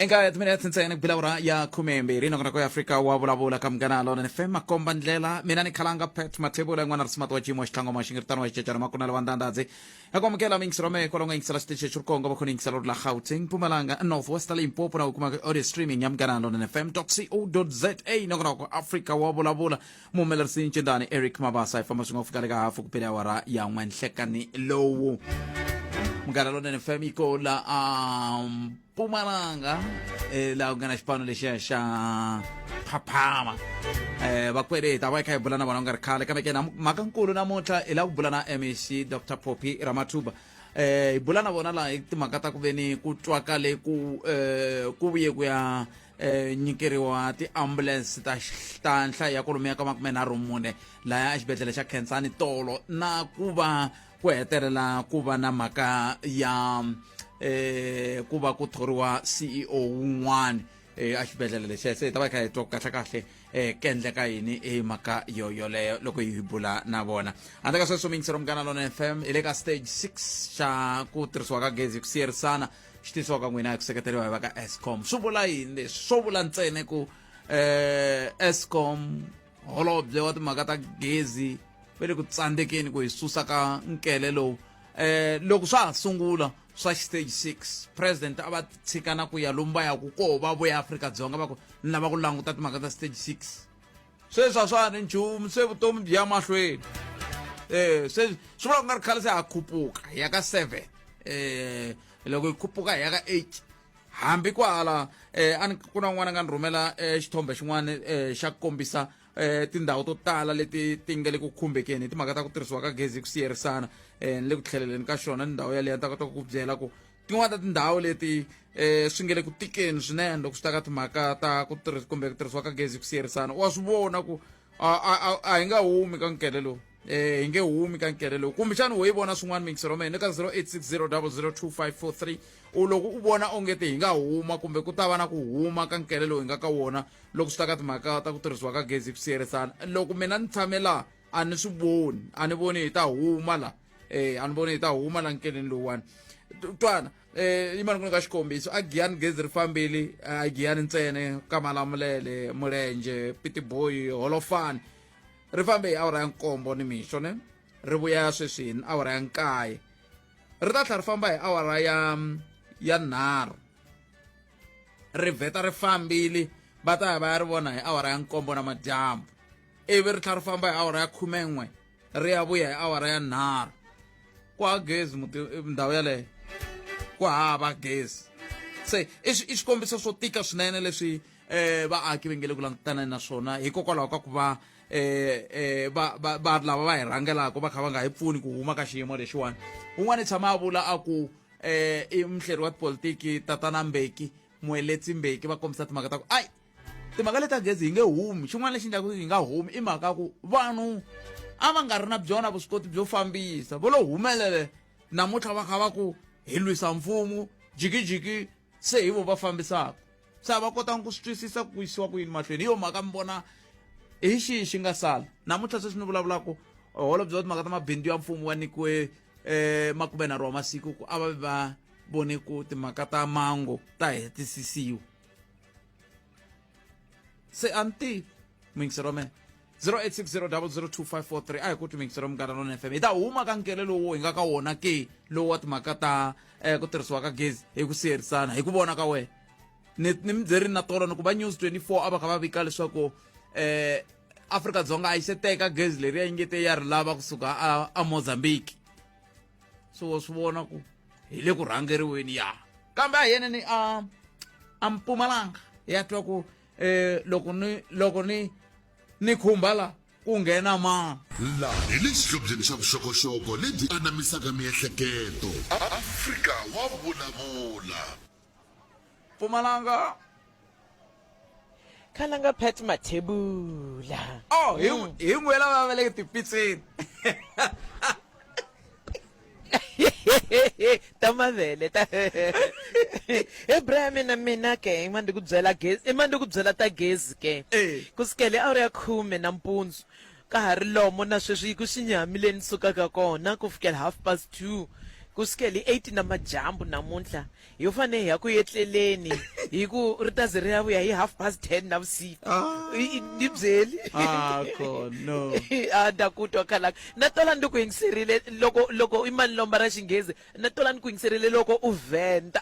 Eka timinetse ntsena ku bila awara ya 12, nongonoko ya Afrika wa Vulavula ka Munghana Lonene FM makomba ndlela. Mina ni khalanga Pat Mathebula, n'wana risimati wa Jimo Xitlangoma Xingiritano wa Xicecana Makunela wa Ndandadzi. Ya ku amukela miyingiselo wa mehe kwalomu nga yingisela xitichi xi ri kongo va khona yingisela ri la Gauteng, Mpumalanga, North West, Limpopo na u kuma audio streaming ya Munghana Lonene FM co.za. Nongonoko Afrika wa Vulavula, muhumelerisi Ncindani Eric Mabasa. Hi famba swin'we ku fika le ka hafu ku pele awara ya n'we nhlekani lowu. Munghana Lonene FM yi ko la a Mpumalanga, laha ku nga na xipano lexiya xa Phaphama. Vakweleti a va yi kha hi bula na vona ku nga ri khale, kambe ke mhaka nkulu namuntlha hi lava ku bula na MEC Dr Phophi Ramathuba. Hi bula na vona laha hi timhaka ta ku veni ku twakale ku ku vuye ku ya nyikeriwa ti-ambulance ta ta nhlayo ya kwalomuya ka 34 laya exibedhlele xa Khensani tolo, na ku va ku hetelela ku va na mhaka ya ku va ku thoriwa CEO wun'wana exibedhlele lexiya. Se hi ta va hi kha hi twa kahle kahle ku endleka yini hi mhaka yo yoleyo loko hi bula na vona. Handle ka sweswo, miyingiselo Munghana Lona FM, hi le ka stage 6 xa ku tirhisiwa ka gezi hi ku siyerisana, xi tisiwa ka n'wina hi ku seketeriwa hi va ka Eskom. Swi vula yini leswi? Swo vula ntsena ku Eskom, holobye wa timhaka ta gezi, va le ku tsandzekeni ku hi susa ka nkele lowu. Loko swa ha sungula swa stage 6, president a va tshika na ku ya lomu va yaku koho, va vuya Afrika-Dzonga va ku ni lava ku languta timhaka ta stage 6. Sweswi a swa ha ri nchumu, se vutomi byi ya mahlweni. Se swi vula ku nga ri khale se ha khupuka hi ya ka 7, loko hi khupuka hi ya ka 8. Hambi kwahala a ni ku na un'wana a nga ni rhumela xithombe xin'wana xa ku kombisa tindhawu to tala leti ti nga le ku khumbekeni hi timhaka ta ku tirhisiwa ka gezi hi ku siyerisana. Ni le ku tlheleleni ka xona ni ndhawu yaleyo, ni ta kota ku byela ku tin'wana ta tindhawu leti swi nga le ku tikeni swinene loko swi ta ka timhaka ta ku tirhisa kumbe ku tirhisiwa ka gezi hi ku siyerisana. Wa swi vona ku a hi nga humi ka nkele lowu, hi nge humi ka nkele lowu. Kumbexani wo yi vona swin'wana, mingisero mina ka 0860002543, u loko u vona onge ti hi nga huma kumbe ku ta va na ku huma ka nkele lowu hi nga ka wona loko swi ta ka timhaka ta ku tirhisiwa ka gezi hi ku siyerisana. Loko mina ni tshame laha, a ni swi voni, a ni voni hi ta huma la, a ni voni hi ta huma la nkeleni lowuwani. Twana, yimani ku nyika xikombiso. A Giyani gezi ri fambile, a Giyani ntsene, ka Malamulele, Mulenje, Pitiboyi, Holofani, ri fambe hi awara ya 7 nimixo, ne ri vuya sweswi hi awara ya 9, ri ta tlhela ri famba hi awara ya 3, ri vheta ri fambile, va ta ya va ya ri vona hi awara ya 7 na madyambu, ivi ri tlhela ri famba hi awara ya 11, ri ya vuya hi awara ya 3. Ku hava gezi muti, ndhawu yaleyo ku hava gezi. Se i xikombiso swo tika swinene leswi vaaki va nge le ku langutana na swona hikokwalaho ka ku va va va va lava va hi rhangelaka va kha va nga hi pfuni ku huma ka xiyimo lexiwani. Un'wana i tshama a vula a ku i muhleri wa tipolitiki Tatana Mbeki, Mueletsi Mbeki, va kombisa timhaka ta ku ai timhaka leti ta gezi hi nge humi. Xin'wana lexi endlaka hi nga humi i mhaka ya ku vanhu a va nga ri na byona vuswikoti byo fambisa, vo lo humelele namuntlha va kha va ku hi lwisa mfumo jikijiki, se hi vo va fambisaka, se a va kotanga ku swi twisisa ku yisiwa ku yini mahlweni. Hi yo mhaka mi vona hi xihi xi nga sala namuntlha. Sweswi ni vulavulaka, holobye wa timhaka ta mabindzu ya mfumo wa nyikiwe 30 wa masiku ku a va va vone ku timhaka ta mango ta hetisisiwa. Se a ni tivi, muyingiseri wa mina, 0860002543, a hi ku muyingiseri wa Munghana Lona FM, hi ta huma ka nkele lowu hi nga ka wona ke, lowu wa timhaka ta ku tirhisiwa ka gezi hi ku siyerisana. Hi ku vona ka wena, ni mi byerini na tolo ni ku va News 24 a va kha va vika leswaku Afrika-Dzonga a yi se teka gezi leri ya yingete ya ri lava kusuka a Mozambique. So wa swi vona ku hi le ku rhangeriweni ya, kambe a hi yeneni a Mpumalanga, hi ya twa ku loko ni khumba la ku nghena mani. Laha hi le xihlobyeni xa vuxokoxoko lebyi anamisaka miehleketo. Afrika wa Vulavula. Mpumalanga. Khalanga Pat Mathebula. Oh, hi hi n'we lava va le tipitseni. Ta mavele ta he bra mina ke ima ndi ku byela gezi, ima ndi ku byela ta gezi ke. Ku sukela hi awara ya 10 'nampundzu ka ha ri lomo, na sweswi yi ku xinyami leyi ni sukaka kona ku fikela 2:30. Ku sukela hi 8 namadyambu namuntlha hi fane hi ya ku etleleni hi ku ri ta ze ri ya vuya hi 10:30 navusiku. Ah. Ni byeli. Ah, no. A nda ku twa khalaka. Na tola ndi ku yingiserile loko loko i mani lomba ra xinghezi, na tola ni ku yingiserile loko u vhenta.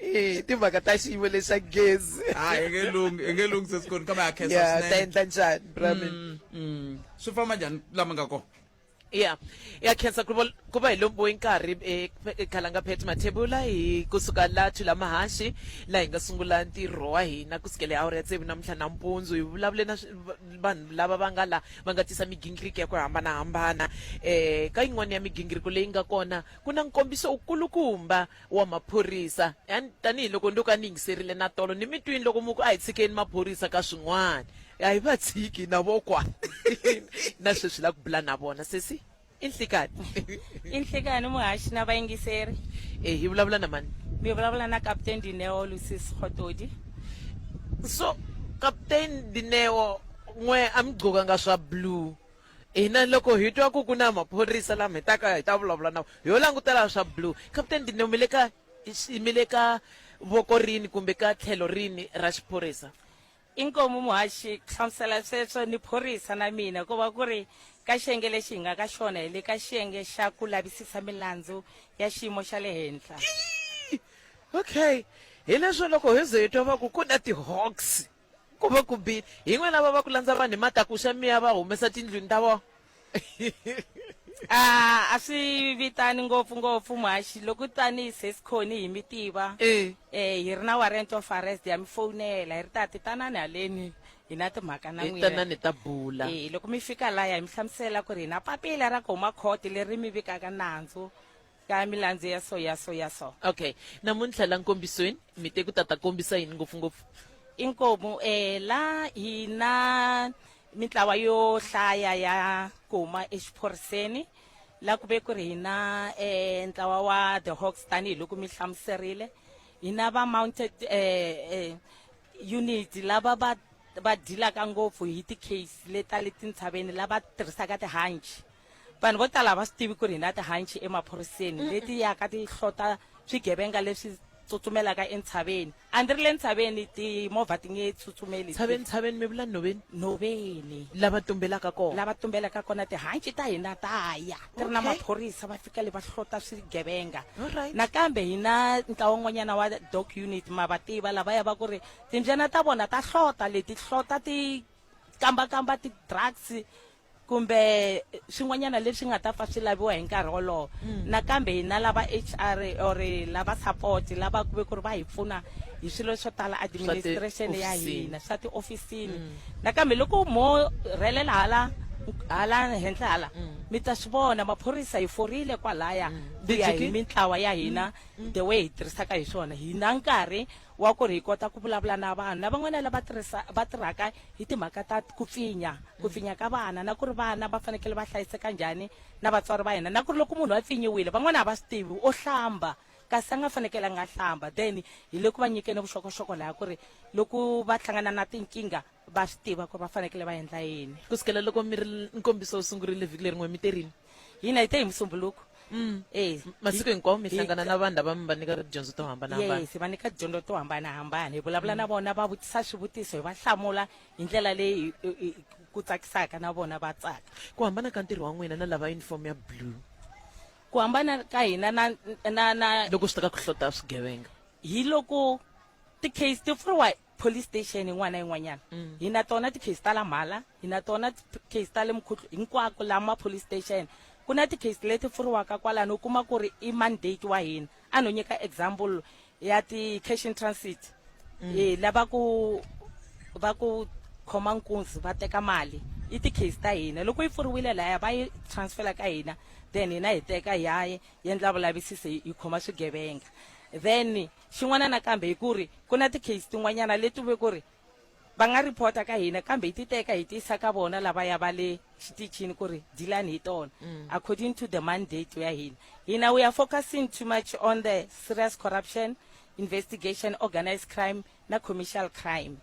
Eh, timhaka ta xiyimo lexa gezi. Ah, hi nge lunghi, hi nge lunghi sesikoni kambe ha khensa Ya, ta swinene. endla njhani, Brahmin? Swi famba njhani lama nga kona? Ya ya khensa ku va ku va hi lombiwe nkarhi eh, khalanga Pet Mathebula hi kusuka la Thula Mahaxi laha hi nga sungula ntirho wa hina kusukela hi awara ya tsevu namuntlha nampundzu hi vulavule na vanhu lava va nga la va nga tisa migingiriko ya ku hambanahambana eh ka yin'wana ya migingiriko leyi nga kona ku na nkombiso wukulukumba wa maphorisa tanihiloko ndo ka ni yingiserile na tolo ni mi twini loko mu ku a hi tshikeni maphorisa ka swin'wana a hi va tshiki na vo kwa na sweswi la ku bula na vona sesi i nhlikani i nhlikani muhaxi na vayingiseri e hi vulavula na mani mi vulavula na Captain Dineo Lucis Khotodi so Captain Dineo n'we a mi gqokanga swa blue Hina loko hi twa ku ku na maphorisa lama hi taka hi ta vulavula na ho langutela swa blue. Captain Dineo mi le ka mi le ka voko rini kumbe ka tlhelo rini ra xiphorisa? Inkomu muhaxi ku hlamusela sweswo ni phorisa na mina ko va ku ri ka xiyenge lexi hi nga ka xona hi le ka xiyenge xa ku lavisisa milandzu ya xiyimo xa le henhla. Okay hi leswo loko hi ze hi twa va ku ku na ti-hawks Ku va ku bile. Hi n'we lava va ku landza vanhu hi matakuxa mi ya va humesa tindlwini ta vona. A a swi vitani ngopfu-ngopfu muhaxi loko tanihi Sesikhoni hi mi tiva. E. Eh hi ri na warrant of arrest ya mi fowunela hi ri tati tanani haleni hi na timhaka na Hi n'wina. tanani hi ta bula. Eh loko mi fika laya hi mi hlamusela ku ri hi na papila ra ku huma court leri mi vikaka nandzu Ka milandzu ya so ya so ya so. Okay. Namuntlha la nkombisweni mi te ku ta ta kombisa yini ngopfu-ngopfu? Inkomu, eh, la hi na mintlawa yo hlaya ya ku huma exiphoriseni. La ku ve ku ri hi na eh, ntlawa wa The Hawks tanihiloko mi hlamuserile. Hi na va Mounted eh, eh, Unit lava va va dilaka ngopfu hi ti-case leta le tintshaveni lava tirhisaka tihanci. Vanhu vo tala a va swi tivi ku ri hi na tihanci emaphoriseni leti yaka ti hlota swigevenga leswi tsutsumelaka entshaveni. A ndzi ri le ntshaveni timovha ti nge tsutsumeli. Ntshaveni, ntshaveni mi vula nhoveni? Nhoveni. Lava tumbelaka kona. Lava tumbelaka kona tihanci ta hina ta ya ti ri na maphorisa va fika le va hlota swigevenga. Alright. Nakambe hi na ntlawa wun'wanyana wa dog unit ma va tiva lavaya va ku ri timbyana ta vona ta hlota leti hlota ti kambakamba ti-drugs kumbe swin'wanyana leswi nga ta pfa swi laviwa hi nkarhi wolowo nakambe hi na lava HR or lava support lava ku ve ku ri va hi pfuna hi swilo swo tala administration ya hina swa tiofisini nakambe loko mo rhelela hala hala henhla hala mi ta swi vona maphorisa hi forile kwalaya ku ya hi mintlawa ya hina the way hi tirhisaka hi swona hi na nkarhi wa ku ri hi kota ku vulavula na vanhu na van'wana lava tirhisa va tirhaka hi timhaka ta ku pfinya ku pfinya ka vana na ku ri vana va fanekele va hlayiseka njhani na vatswari va hina na ku ri loko munhu a pfinyiwile van'wana a va swi tivi o hlamba kasi a nga fanekelanga a hlamba then hi le ku va nyikeni vuxokoxoko laha ku ri loko va hlangana na tinkingha va swi tiva ku ri va fanekele va endla yini. Ku sukela loko mi ri nkombiso wu sungurile vhiki leri n'we mi te rini? Hina hi te hi Musumbhuluku. E masiku hinkwawo mi hlangana na vanhu lava mi va nyika tidyondzo to hambanahambana. Yes, hi va nyika tidyondzo to hambanahambana, hi vulavula na vona va vutisa swivutiso hi va hlamula hi ndlela leyi ku tsakisaka na vona va tsaka. Ku hambana ka ntirho wa n'wina na lava uniform ya blue? Ku hambana ka hina na na na loko swi ta ka ku hlota swigevenga. Hi loko ti-case ti pfuriwa police station yin'wana na yin'wanyana hi na tona ti-case ta la Mhala hi na tona ti-case ta le Mkhutlu hinkwako la ma police station ku na ti-case leti pfuriwaka kwalano u kuma ku ri i mandate wa hina a no nyika example ya ti-cash in transit e lava ku va ku khoma nkunzi va teka mali i ti-case ta hina loko yi pfuriwile laya va yi transfera ka hina then hina hi teka hi ya endla vulavisisi hi khoma swigevenga then Xin'wana nakambe hi ku ri ku na ti-case tin'wanyana leti ve ku ri va nga report-a ka hina kambe hi ti teka hi ti yisa ka vona lavaya va le xitichini ku ri deal-ani hi tona according to the mandate ya hina. Hina we are focusing too much on the serious corruption investigation, organised crime na commercial crime.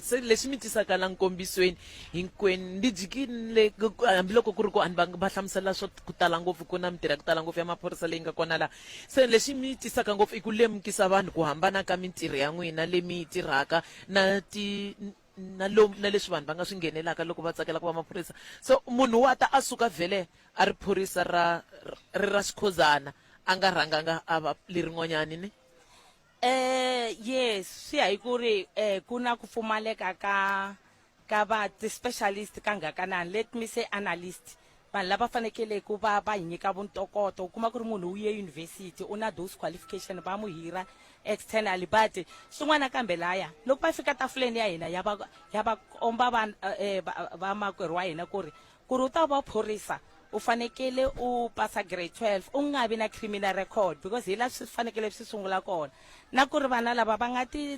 Se leswi mi tisaka la nkombisweni hinkwenu ndi jikile hambiloko ku ri ku a ni va va hlamusela swo ku tala ngopfu, ku na mintirho ya ku tala ngopfu ya maphorisa leyi nga kona laha. Se lexi mi tisaka ngopfu i ku lemukisa vanhu ku hambana ka mintirho ya n'wina leyi mi yi tirhaka na ti na lomu na leswi vanhu va nga swi nghenelaka loko va tsakela ku va maphorisa. So munhu wa ta a suka vhele a ri phorisa ra ri ra xikhozana, a nga rhanganga a va lerin'wanyani ne? Yes, swi ya hi ku ri ku na ku pfumaleka ka va ti-specialist kangakanani, let me say analyst, vanhu lava fanekele ku va va hi nyika vuntokoto. U kuma ku ri munhu u ye university, u na those qualification, va mu hira externally, but swin'wana kambe laya loko va fika tafuleni ya hina ya va komba vamakwerhu wa hina ku ri u ta va phorisa, u fanekele u pasa grade 12, u nga vi na criminal record, because hi la swi fanekele swi sungula kona, na ku ri vana lava va nga ti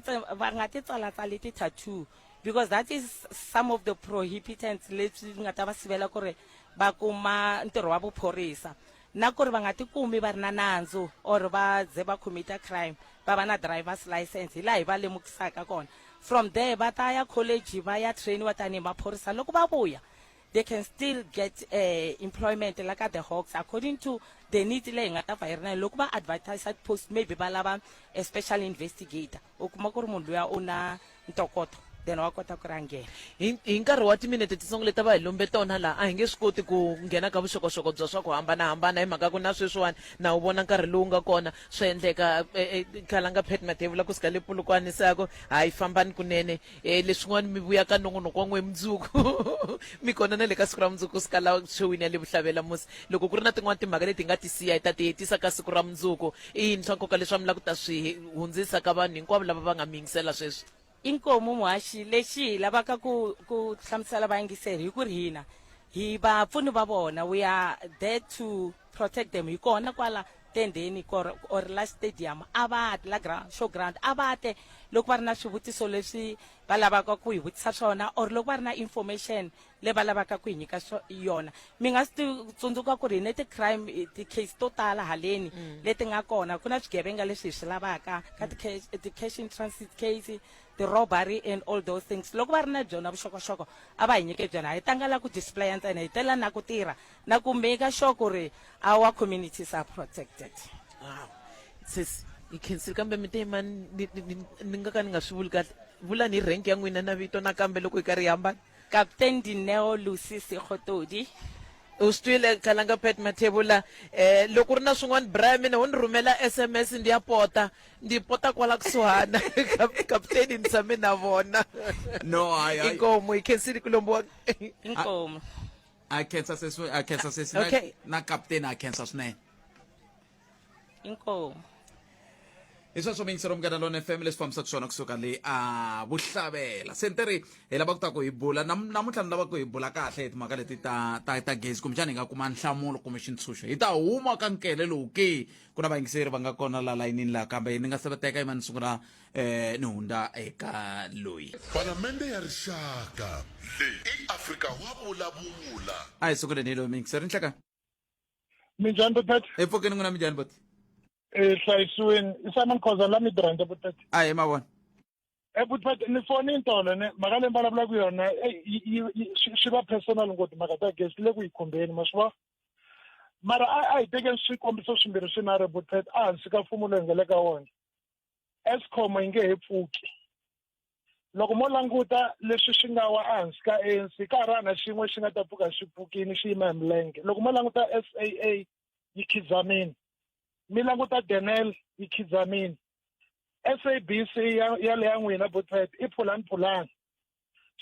tsalatsali ti-tattoo, because that is some of the prohibitants leswi nga ta va sivela ku ri va kuma ntirho wa vuphorisa, na ku ri va nga tikumi va ri na nandzu or va ze va commita crime, va va na driver's license. Hi laha hi va lemukisaka kona. From there va ta ya college, va ya trainiwa tanihi maphorisa. Loko va vuya, they can still get employment la ka the Hawks according to the need leyi nga ta va yi ri na. Loko va advertise post, maybe va lava a special investigator, u kuma ku ri munhu luya u na ntokoto, then wa kota ku ri a nghena. Hi nkarhi wa timinete titsongo leti va hi lombe tona laha, a hi nge swi koti ku nghena ka vuxokoxoko bya swa ku hambanahambana, hi mhaka ku na sweswiwani na wu vona nkarhi lowu nga kona. Swi endleka Khalanga Pat Mathebula kusuka le Polokwane se a ku hayi, fambani kunene. Leswin'wana mi vuya ka nongonoko wa n'we mundzuku, mi kona na le ka siku ra mundzuku kusuka la showini ya le Vuhlavela musi. Loko ku ri na tin'wana timhaka leti hi nga ti siya, hi ta ti hetisa ka siku ra mundzuku. I yini swa nkoka leswi a mi lava ku ta swi hundzisa ka vanhu hinkwavo lava va nga mi yingisela sweswi? Inkomu muhaxi. Lexi hi lavaka ku hlamusela vayingiseri hi ku ri hina hi vapfuni va vona, we are there to protect them. Hi kona kwala tendeni or la stadium, a va te la ground, show ground, a va te loko va ri na swivutiso leswi va lavaka ku hi vutisa swona, or loko va ri na information leyi va lavaka ku hi nyika yona. Mi nga swi tsundzuka ku ri hi ne ti-crime, ti-case to tala haleni leti nga kona, ku na swigevenga leswi hi swi lavaka ka ti-cash in transit case, ti-robbery and all those things. Loko va ri na byona vuxokoxoko, a va hi nyike byona. Hi tanga la ku displaya ntsena, hi tela na ku tirha na ku make sure ku ri our communities are protected. Wow, sis, hi khensile, kambe mi te mani ni nga ka ni nga swi vuli kahle. Vulani hi rank ya n'wina na vito nakambe loko hi karhi hi hambana. Captain Dineo Lucy Sekgotodi. U swi twile, Khalanga Pat Mathebula. Loko ku ri na swin'wana, Brian, mina wo ni rhumela SMS, ndi ya pota, ndi pota kwala kusuhana. Kaputeni ni tshame na vona. No, hayi, hayi. Inkomu, hi khensile ku lombiwa. Inkomu. A khensa sesi, a khensa sesi. Okay. Na kaputeni a khensa swinene. Inkomu. Hi sweswo miyingiselo Munghana Lona FM, leswi fambisaka swona kusuka le a Vuhlavela senteri. Hi lava ku ta ku hi bula namuntlha, ni lava ku hi bula kahle hi timhaka leti ta gezi, kumbexana hi nga kuma nhlamulo kumbe xintshunxo, hi ta huma ka nkele lowu ke. Ku na vayingiseri va nga kona la layinini laha, kambe ni nga se va teka, yima ni sungula ni hundza eka loyi. Palamende ya Rixaka. Leyi i Afrika wa vulavula. A hi sunguleni hi loyi miyingiseri. Nhleka. Minjhani, Butati? Hi pfukeni, n'wina minjhani, boti? E hlayisiweni. I Simon Khoza la Midrand, Butati. A hi mavona. E Butati, ni fonini tolo ne mhaka leyi mi vulavulaka yona, swi va personal ngopfu timhaka ta gezi le ku yi khumbeni, ma swi vona. Mara a hi tekeni swikombiso swimbirhi swinharhu, Butati, a hansi ka mfumo lowu hi nga le ka wona. Eskom yi nge he pfuki. Loko mo languta leswi swi nga wa ehansi ka ANC, ka ha ri na xin'we xi nga ta pfuka xi pfukini xi yima hi milenge. Loko mo languta SAA yi khidzamini, mi languta Denel yi khidzamini, SABC ya le ya n'wina Butpet i phulani phulani,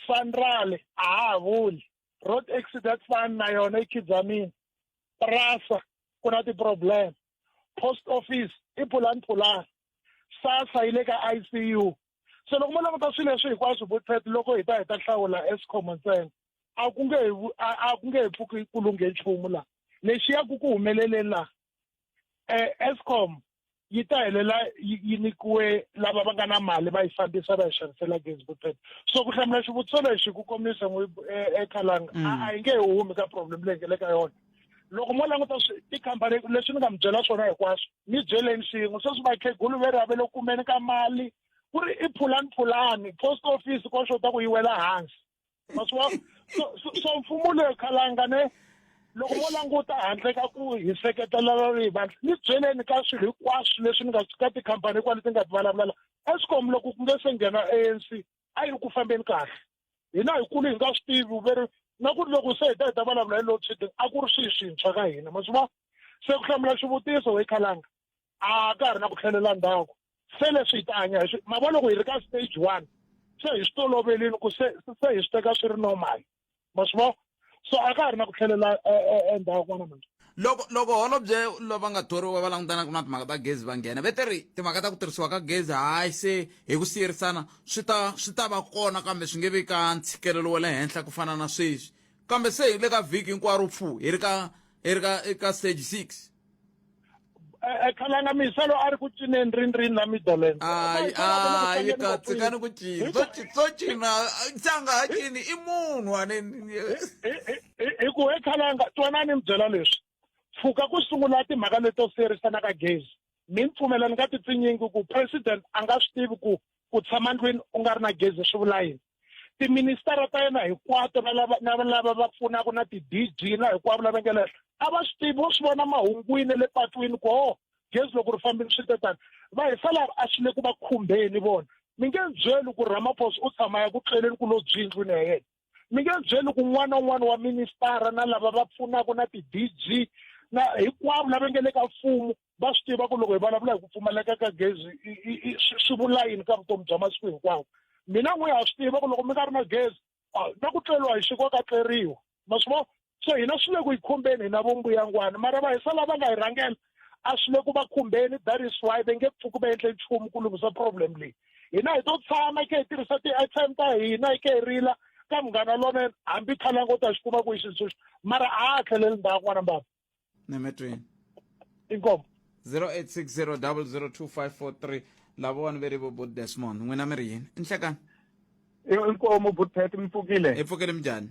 Sanral a ha ha vuli, Road Accident Fund na yona yi khidzamini, PRASA ku na ti-problem, Post Office i phulani phulani, SASSA yi le ka ICU. Se loko mo languta swilo leswi hinkwaswo, Butpet, loko hi ta hlawula Eskom ntsena, a ku nge he pfuki ku lunghe nchumu laha. Lexi ya ku humeleleni laha, Eskom yi ta helela yi nyikiwe lava va nga na mali, va yi fambisa, va yi xavisela gezi, Butpet. So ku hlamula xivutiso lexi ku komisa n'wi eKhalanga, a yi nge he humi ka problem leyi nge le ka yona. Loko mo languta tikhampani leswi ni nga mi byela swona hinkwaswo, mi byeleni xin'we sweswi, vakhegulu ve ri a ve le kumeni ka mali. Ku ri i phulani phulani post office ko xota ku yi wela hansi. Ma swi vona? So mfumo leyi khalanga ne loko mo languta handle ka ku hi seketela hi vandla ni byeleni ka swilo hinkwaswo leswi ni nga ka tikhampani hinkwato leti nga ti vulavula Eskom loko ku nge se nghena ANC a yi ri ku fambeni kahle hina hi kulu hi nga swi tivi veri na ku ri loko se hi ta hi ta vulavula hi load shedding a ku ri swilo swintshwa ka hina ma swi vona se ku hlamula xivutiso we khalanga a ka ha ri na ku tlhelela ndzhaku se leswi hi ta hanya hi swi ma vona loko hi ri ka stage one se hi swi tolovelini ku se se hi swi teka swi ri normal ma swi vona so a ka ha ri na ku tlhelela e, e, endzhaku n'wana manje loko loko holobye lava nga thoriwa va langutanaka na timhaka ta gezi va nghena ve ti ri timhaka ta ku tirhisiwa ka gezi hayi se hi ku siyerisana swi ta swi ta va kona kambe swi nge vi ka ntshikelelo wa le henhla ku fana na sweswi kambe se hi le ka vhiki hinkwaro pfu hi ri ka hi ri ka eka stage 6 khalanga misalo a ri ku cineni rini rini la Midland ayi ayi ka tshikani ku cina swo swo cina se a nga ha cini i munhu ani hi ku he khalanga twanani mi byela leswi pfuka ku sungula timhaka leto siyerisana ka gezi mi ni pfumela ni nga ti pfinyingi ku president a nga swi tivi ku ku tshama ndlwini u nga ri na gezi swi vula yini tiministara ta yena hinkwato na lava na lava va pfunaka na ti-D_G na hinkwavo lava nga le henhla a va swi tivi vo swi vona mahungwini le patwini ku ho gezi loko ri fambile swi te tani va hisa lava a swi le ku va khumbeni vona mi nge byeli ku Ramaphosa u tshama ya ku tleleni ku lo byi ndlwini ya yena mi nge byeli ku n'wana un'wana wa ministara na lava va pfunaka na ti-D_G na hinkwavo lava nge le ka mfumo va swi tiva ku loko hi vulavula hi ku pfumaleka ka gezi swi vula yini ka vutomi bya masiku hinkwawo mina n'wi ha swi tiva ku loko mi nga ri na gezi na ku tleriwa hi xikwa ka tleriwa ma swi vona so hina swi le ku hi khumbeni hina vombuyangwana mara va hisa lava nga hi rhangela a swi le ku va khumbeni that is why va nge pfuki va endle nchumu ku lunghisa problem leyi hina hi to tshama ke hi tirhisa ti-airtime ta hina hi ke hi rila ka munghana lonene hambi khalango ta xi kuma ku yi xintshunxo mara a ha tlheleli ndzhaku n'wana mbaba nemetweni inkomo 0860002543 lavawani ve ri vo bot desmond n'wina mi ri yini i nhlekani inkomo butpet mi pfukile hi pfukile minjhani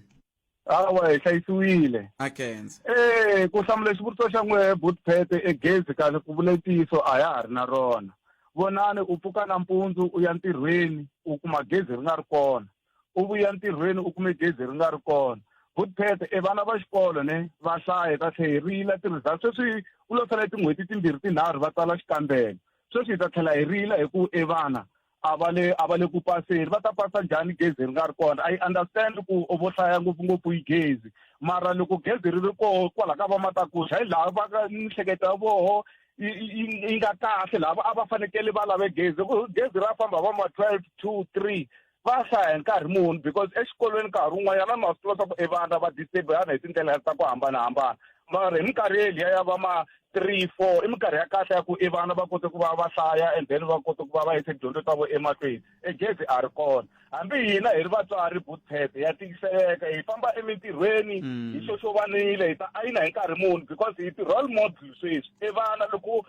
hawa hi hlayisiwile a khensa eh ku hlamula xivutiso xa n'we butpet egezi kahle ku vula ntiyiso a ya ha ri na rona vonani u pfuka nampundzu u ya ntirhweni u kuma gezi ri nga ri kona u vuya ntirhweni u kume gezi ri nga ri kona good e vana va xikolo ne va hlaya ta tlhe hi rila ti-result sweswi ku lo sala tin'hweti timbirhi tinharhu va tsala xikambelo sweswi hi ta tlhela hi rila hi ku e vana a va le a va le ku paseni va ta pasa njhani gezi ri nga ri kona i understand ku vo hlaya ngopfungopfu yi gezi mara loko gezi ri ri koho kwala ka va matakuxa hi laha va ka mihleketo ya voho yi nga kahle lava a va fanekele va lave gezi ku gezi ra famba va ma 12 2 3 va hlaya hi nkarhi muni because exikolweni nkarhi wun'wanyana ma swi tiva swa ku e vana va disturb-ana hi tindlela ta ku hambanahambana mara hi minkarhi yeliya ya va ma 3 4 i minkarhi ya kahle ya ku e vana va kote ku va va hlaya and then va kote ku va va yisa tidyondzo ta vona emahlweni e gezi a ri kona hambi hina hi ri vatswari butphete ya tiyiseleka hi famba emintirhweni hi xoxovanile hi ta ayina hi nkarhi muni because hi ti-role model sweswi e vana loko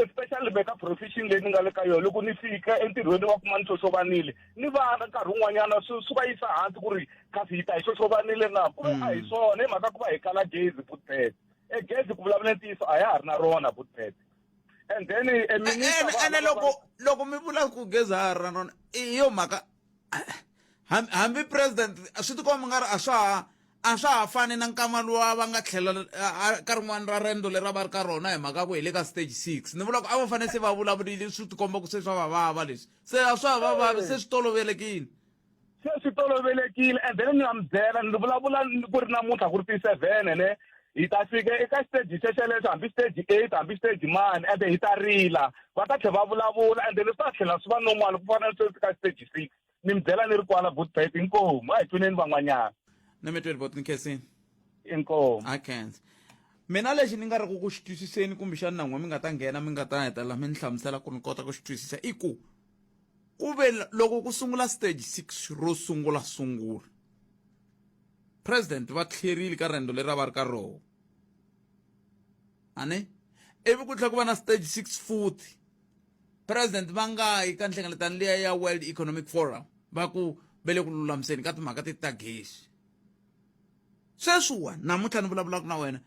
especially me ka profession leyi ni nga le ka yona loko ni fika entirhweni wa kuma ni xoxovanile ni vana nkarhi wun'wanyana swi swi va yisa hansi ku ri kasi hi ta hi xoxovanile na ku ve a hi swona hi mhaka ku va hi kala gezi butphete e gezi ku vulavula ntiyiso a ya ha ri na rona butphete and then e minister ene loko loko mi vula ku gezi a ha ri na rona i yo mhaka hambi president swi tikomba nga ri a swa ha a swa ha fani na nkama luwa va nga tlhela ka rin'wana ra rendo leri a va ri ka rona hi mhaka ku hi le ka stage 6 ni vula ku a va fanele se va vulavurile swi tikomba ku se swa va vava leswi se a swa ha va vavi se swi tolovelekile se swi tolovelekile and then ni nga mi byela ni vulavula ku ri namuntlha ku ri ti-seven ne hi ta fika eka stage xexelexo hambi stage 8 hambi stage mani ende hi ta rila va ta tlhela va vulavula and then swi ta tlhela swi va normal ku fana na sweswi ka stage 6 ni mi byela ni ri kwala good inkomu a hi pfuneni van'wanyana ni mi tweli bot ni khensini inkomu a khensa mina lexi ni nga ri ku ku xi twisiseni kumbexani na n'we mi nga ta nghena mi nga ta hetelela mi ni hlamusela ku ni kota ku xi twisisa i ku ku ve loko ku sungula stage 6 ro sungula sungula president va tlherile ka rendo leri a va ri ka roho ani ivi ku tlhela ku va na stage 6 futhi president va nga yi ka nhlengeletano liya ya world economic forum va ku ve le ku lulamiseni ka timhaka ti ta gezi sweswiwa namuntlha ni vulavulaka na wena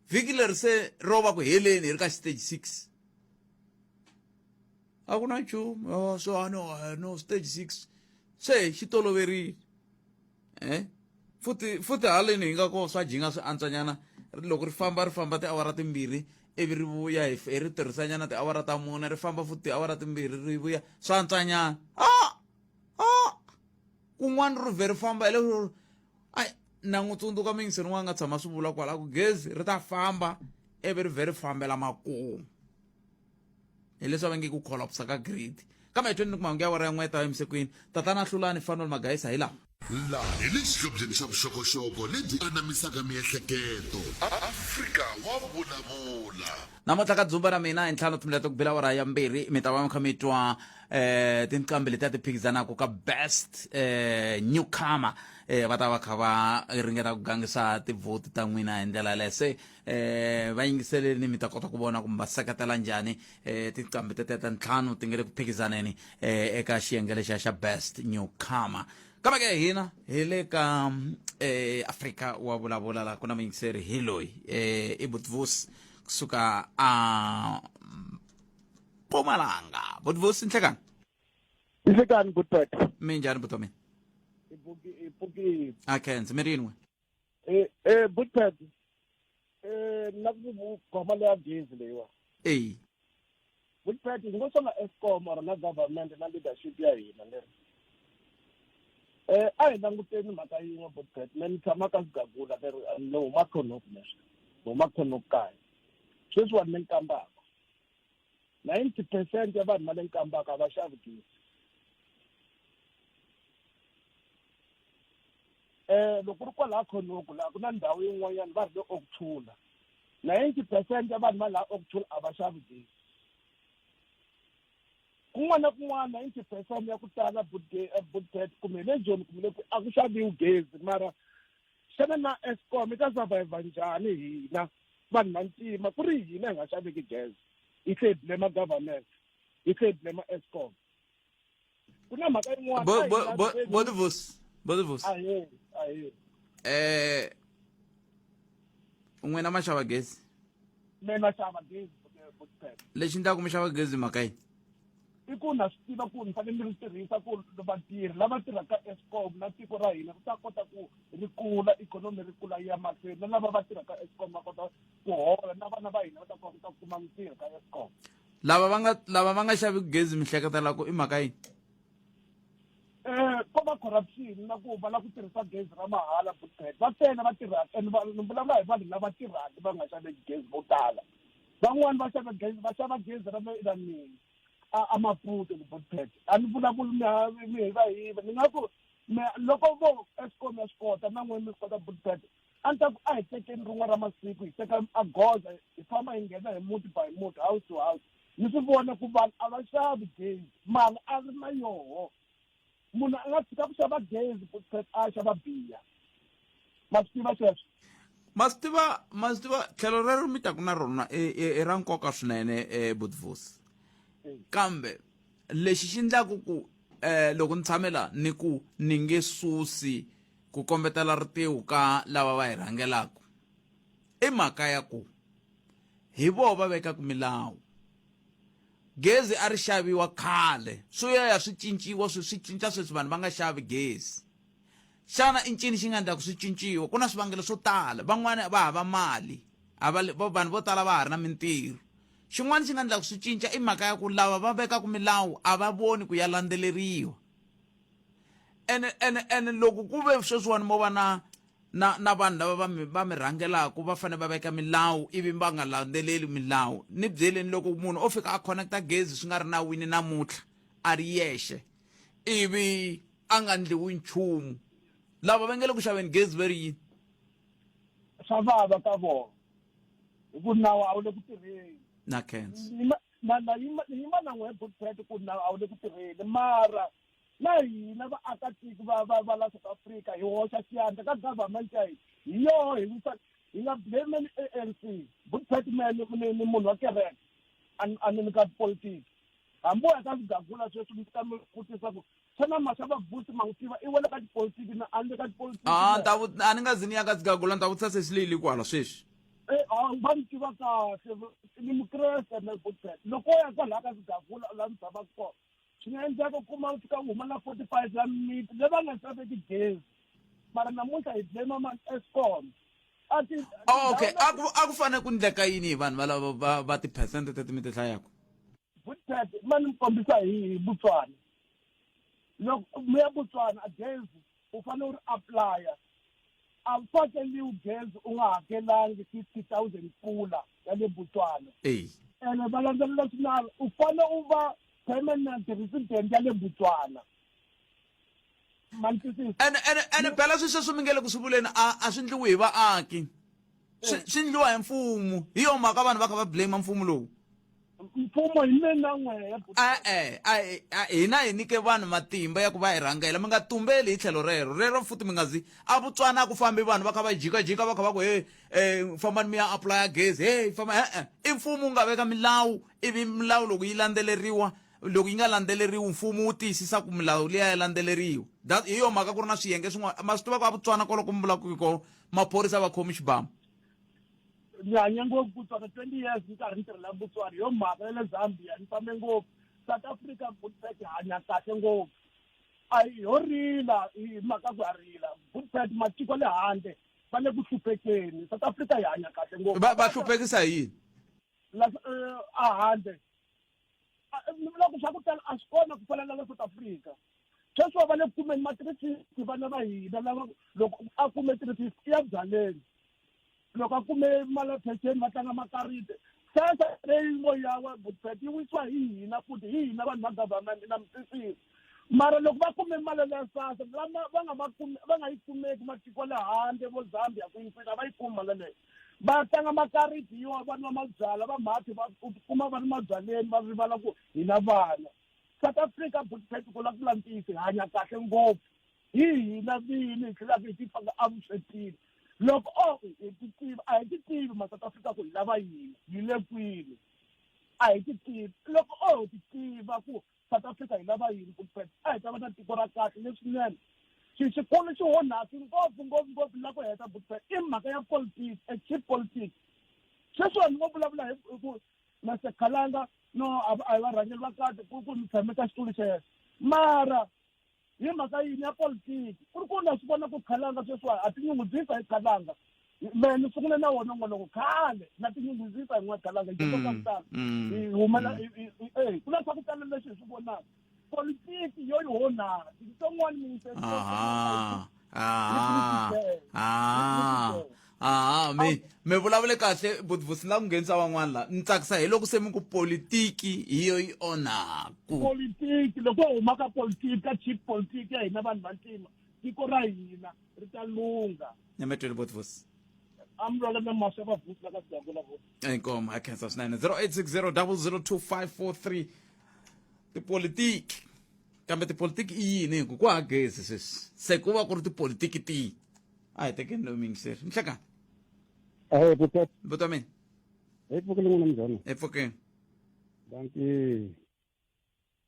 vhiki leri se ro va ku heleni hi ri ka stage 6. A ku na nchumu. Oh, so a no, no stage 6. Se xi toloverile. Eh? Futhi futhi haleni hi nga ko swa jinga swi antswanyana loko ri famba ri famba tiawara timbirhi ivi ri vuya hi hi ri tirhisanyana tiawara ta mune ri famba futhi tiawara timbirhi ri vuya swa antswanyana ah ah kun'wana ri vhe ri famba hi leswo ai na n'wi tsundzuka muyingiseri n'wana nga tshama swi vula kwala ku gezi ri ta famba ivi ri vhe ri fambela makumu hi leswi va nge ku collapsa ka grid kambe hi tweni ni ku mahungu ya awara ya n'we ta emisekwini tatana hlulani fanuel magayisa hi laha Laha hi le xihlobyeni xa vuxokoxoko lebyi anamisaka miehleketo. Afrika wa vulavula. Namuntlha ka dzumba ra mina hi ntlhanu timilete ku bela awara ya mbirhi mi ta va mi kha mi twa eh tinqambi letiya ti phikizanaka ka best eh newcomer eh va ta va kha va ringeta ku gangisa tivhoti ta n'wina hi ndlela yaleyo se eh va yingiseleni mi ta kota ku vona kumbe va seketela njhani eh tinqambi tete ta ntlhanu ti nge le ku phikizaneni eh eka xiyenge lexiya xa best newcomer kambe ke hina hi le ka eh Afrika wa vulavula la ku na muyingiseri hi loyi eh i Butvus kusuka a Mpumalanga Butvus nhlekani Nhlekani Butpet minjhani butomi i pfukile a khensa mi ri yin'we eh eh Butpet eh na ku goma leya gezi leyiwa eyi Butpet hi ngo songa Eskom or na government na leadership ya hina leri eh a hi languteni mhaka yin'we Butpet me ni tshama ka Sigagula leri ni huma Khonoko leswi ni huma Khonoko kaya sweswiwani ni nkambaka 90% ya vanhu va le nkambaka a va xavi gezi eh loko ri kwalaha Khonoko laha ku na ndhawu yin'wanyana va ri le Okuthula 90% ya vanhu va laha Okuthula a va xavi gezi kun'wana na kun'wana 90% ya ku tala Budget kumbe le Joni kumbe le a ku xaviwi gezi mara xana na Eskom yi ta survive njhani hina vanhu va ntima ku ri hina hi nga xaveki gezi hi tlhe hi blame government hi tlhe hi blame Eskom ku na mhaka yin'wana Bodivus Bodivus ahee ahee eh n'wina ma xava gezi mina xava gezi lexi endlaku mi xava gezi mhaka yini i ku na swi tiva ku ni fanele ni ri tirhisa ku vatirhi lava tirhaka Eskom na tiko ra hina ri ta kota ku ri kula ikhonomi ri kula yi ya mahlweni na lava va tirhaka Eskom va kota ku hola na vana va hina va ta kota ku kuma mintirho ka Eskom lava va nga lava va nga xavi gezi mi hleketela ku i mhaka yini eh ko va corruption na ku va la ku tirhisa gezi ra mahala butpet va tele va tirhaka and ni vulavula hi vanhu lava tirhaka va nga xaveki gezi vo tala van'wani va xava gezi va xava gezi ra ra mina a Maputo ku butpet a ni vulavuli mi mi hi va hiva ni nga ku loko vo Eskom ya swi kota na n'wina mi swi kota butpet a ni ta ku a hi tekeni rin'wana ra masiku hi teka a goza hi famba hi nghena hi muti by muti house to house ni swi vona ku vanhu a va xavi gezi mali a ri na yoho munhu a nga tshika ku xava gezi ku a xava biya ma swi tiva sweswo ma swi tiva ma swi tiva tlhelo rero mi taku na rona i ra nkoka swinene um budvus kambe lexi xi endlaku ku um loko ni tshame la ni ku ni nge susi ku kombetela ritiho ka lava va hi rhangelaka i mhaka ya ku hi voho va vekaka milawu gezi a ri xaviwa khale swi ya ya swi cinciwa swi swi cinca sweswi vanhu va nga xavi gezi xana i ncini xi nga endla ku swi cinciwa ku na swivangelo swo tala van'wani va hava mali vanhu vo tala va ha ri na mintirho xin'wana xi nga endla ku swi cinca i mhaka ya ku lava va vekaka milawu a va voni ku ya landzeleriwa ene ene ene loko ku ve sweswiwani mo va na na na vanhu lava va mi va mi rhangelaka va fanele va veka milawu ivi va nga landzeleli milawu ni byeleni loko munhu o fika a connecta gezi swi nga ri nawini namuntlha a ri yexe ivi a nga ndliwi nchumu lava va nge le ku xaveni gezi va ri yini swa vava ka vona hi ku nawu a wu le ku tirheni na khensa na na yima yima na n'we good bread ku nawu a wu le ku tirheni mara na hina vaakatiko va va va la South Africa hi hoxa xiyandla ka government ya hina hi yoho hi wisa hi nga blame ni ANC good bread man ni ni munhu wa kereke a ni ni ka politiki hambi wo ya ka swigagula sweswi mi fika mi vutisa ku xana maxava vusi ma n'wi tiva i wela ka tipolitiki na a ni le ka tipolitiki a ni ta a ni nga zi ni ya ka swigagula ni ta vutisa sesi leyi le kwala sweswi. Eh, va ni tiva kahle ni mukreste na butpet loko u ya kwalaha ka swigavula laha mi tshamaka kona swi nga endleka u kuma u fika u huma na 45 ya mimiti leyi va nga xaveki gezi mara namuntlha hi blame ma Eskom a ti okay a ku a ku fanele ku ndleka yini hi vanhu valavo va va tiphesente teti mi ti hlayaka Butpet ma ni kombisa hi Botswana loko mi ya Botswana a gezi u fanele u ri apply-a a wu fakeliwi gezi u nga hakelangi 50,000 pula ya le Botswana ene va landzelela swinawu u fanele u va permanent resident ya le Botswana ene ene ene phela swi sweswo mi nge le ku swi vuleni a a swi ndliwi hi vaaki swi swi ndliwa hi mfumo hi yo mhaka vanhu va kha va blame mfumo lowu mfumo hi mina n'wehe e-e hina hi nyike vanhu matimba ya ku va hi rhangela mi nga tumbeli hi tlhelo rero rero futhi mi nga zi a Botswana a ku fambi vanhu va kha va jikajika va kha va ku he um fambani mi ya apulaya gezi hey famba e-e i mfumo wu nga veka milawu ivi milawu loko yi landzeleriwa loko yi nga landzeleriwi mfumo wu tiyisisa ku milawu liya ya landzeleriwa that hi yo mhaka ku ri na swiyenge swin'wana ma swi tiva ku a Botswana kwaloko mi vulaka ko maphorisa va khomi xibamu ni hanye ngopfu Botswana 20 years ni karhi ni tirhela Botswana hi yo mhaka ya le Zambia ni fambe ngopfu South Africa Bootpet hi hanya kahle ngopfu a hi ho rila hi mhaka ku ha rila Bootpet matiko le handle va le ku hluphekeni South Africa hi hanya kahle ngopfu va va hluphekisa hi yini la a handle ni vula ku swa ku tala a swi kona ku fana na le South Africa sweswi va le ku kumeni ma 350 vana va hina lava loko a kume 350 i ya byaleni loko a kume mali ya peceni va tlanga makariti sasa leyi ngo ya wa budget yi wisiwa hi hina futhi hi hina vanhu va government na misisi mara loko va kume mali ya sasa lama va nga va kumi va nga yi kumeki matiko le handle vo Zambia kwini kwini a va yi kumi mali leyi va tlanga makariti yo va nwa mabyalwa va mhati va kuma va ri mabyaleni va rivala ku hina vana South Africa budget ku la ku la ntiyiso hi hanya kahle ngopfu hi hina vini hi tlhelaka hi tifaka evuswetini loko o hi ti tiva a hi ti tivi ma South Africa ku hi lava yini hi le kwini a hi ti tivi loko o hi ti tiva ku South Africa hi lava yini ku a hi ta va na tiko ra kahle leswinene xi xikulu xi onhaki ngopfu ngopfu ngopfu la ku heta butpet i mhaka ya politics a cheap politics sweswiwani ni ngo vulavula hi ku Mr Khalanga no a hi varhangeri va kahle ku ku ni tshame ka xitulu xa yena mara hi mhaka yini ya politiki ku ri ku na swi vona ku Khalanga sweswiwani a tinyungubyisa hi Khalanga me ni sungule na wona n'waloko khale na tinyungubyisa hi n'wa Khalanga hi dyondza swa ku tala hi humela e ku na swa ku tala leswi hi swi vonaka politiki yo yi onhaka tintsongwani mi aha mi mi vulavule kahle butvusi la ku nghenisa van'wana la ni tsakisa hi loko se mi ku politiki hi yo yi onhaku politiki loko ho huma ka politiki ka cheap politiki ya hina vanhu vantima tiko ra hina ri ta lungha nyametweli butvusi amulwala na maswa vavusi la ka sigangula vo inkomo a khensa swinene 0860 002543 tipolitiki kambe tipolitiki i yini hi ku ku ha gezi sweswi se ku va ku ri tipolitiki tihi a hi tekeni loyi muyingiseri nhlekani Ahee, buti. Buti wa mina. Hi pfukile n'wina mzwana. Hi pfukile. Dankie.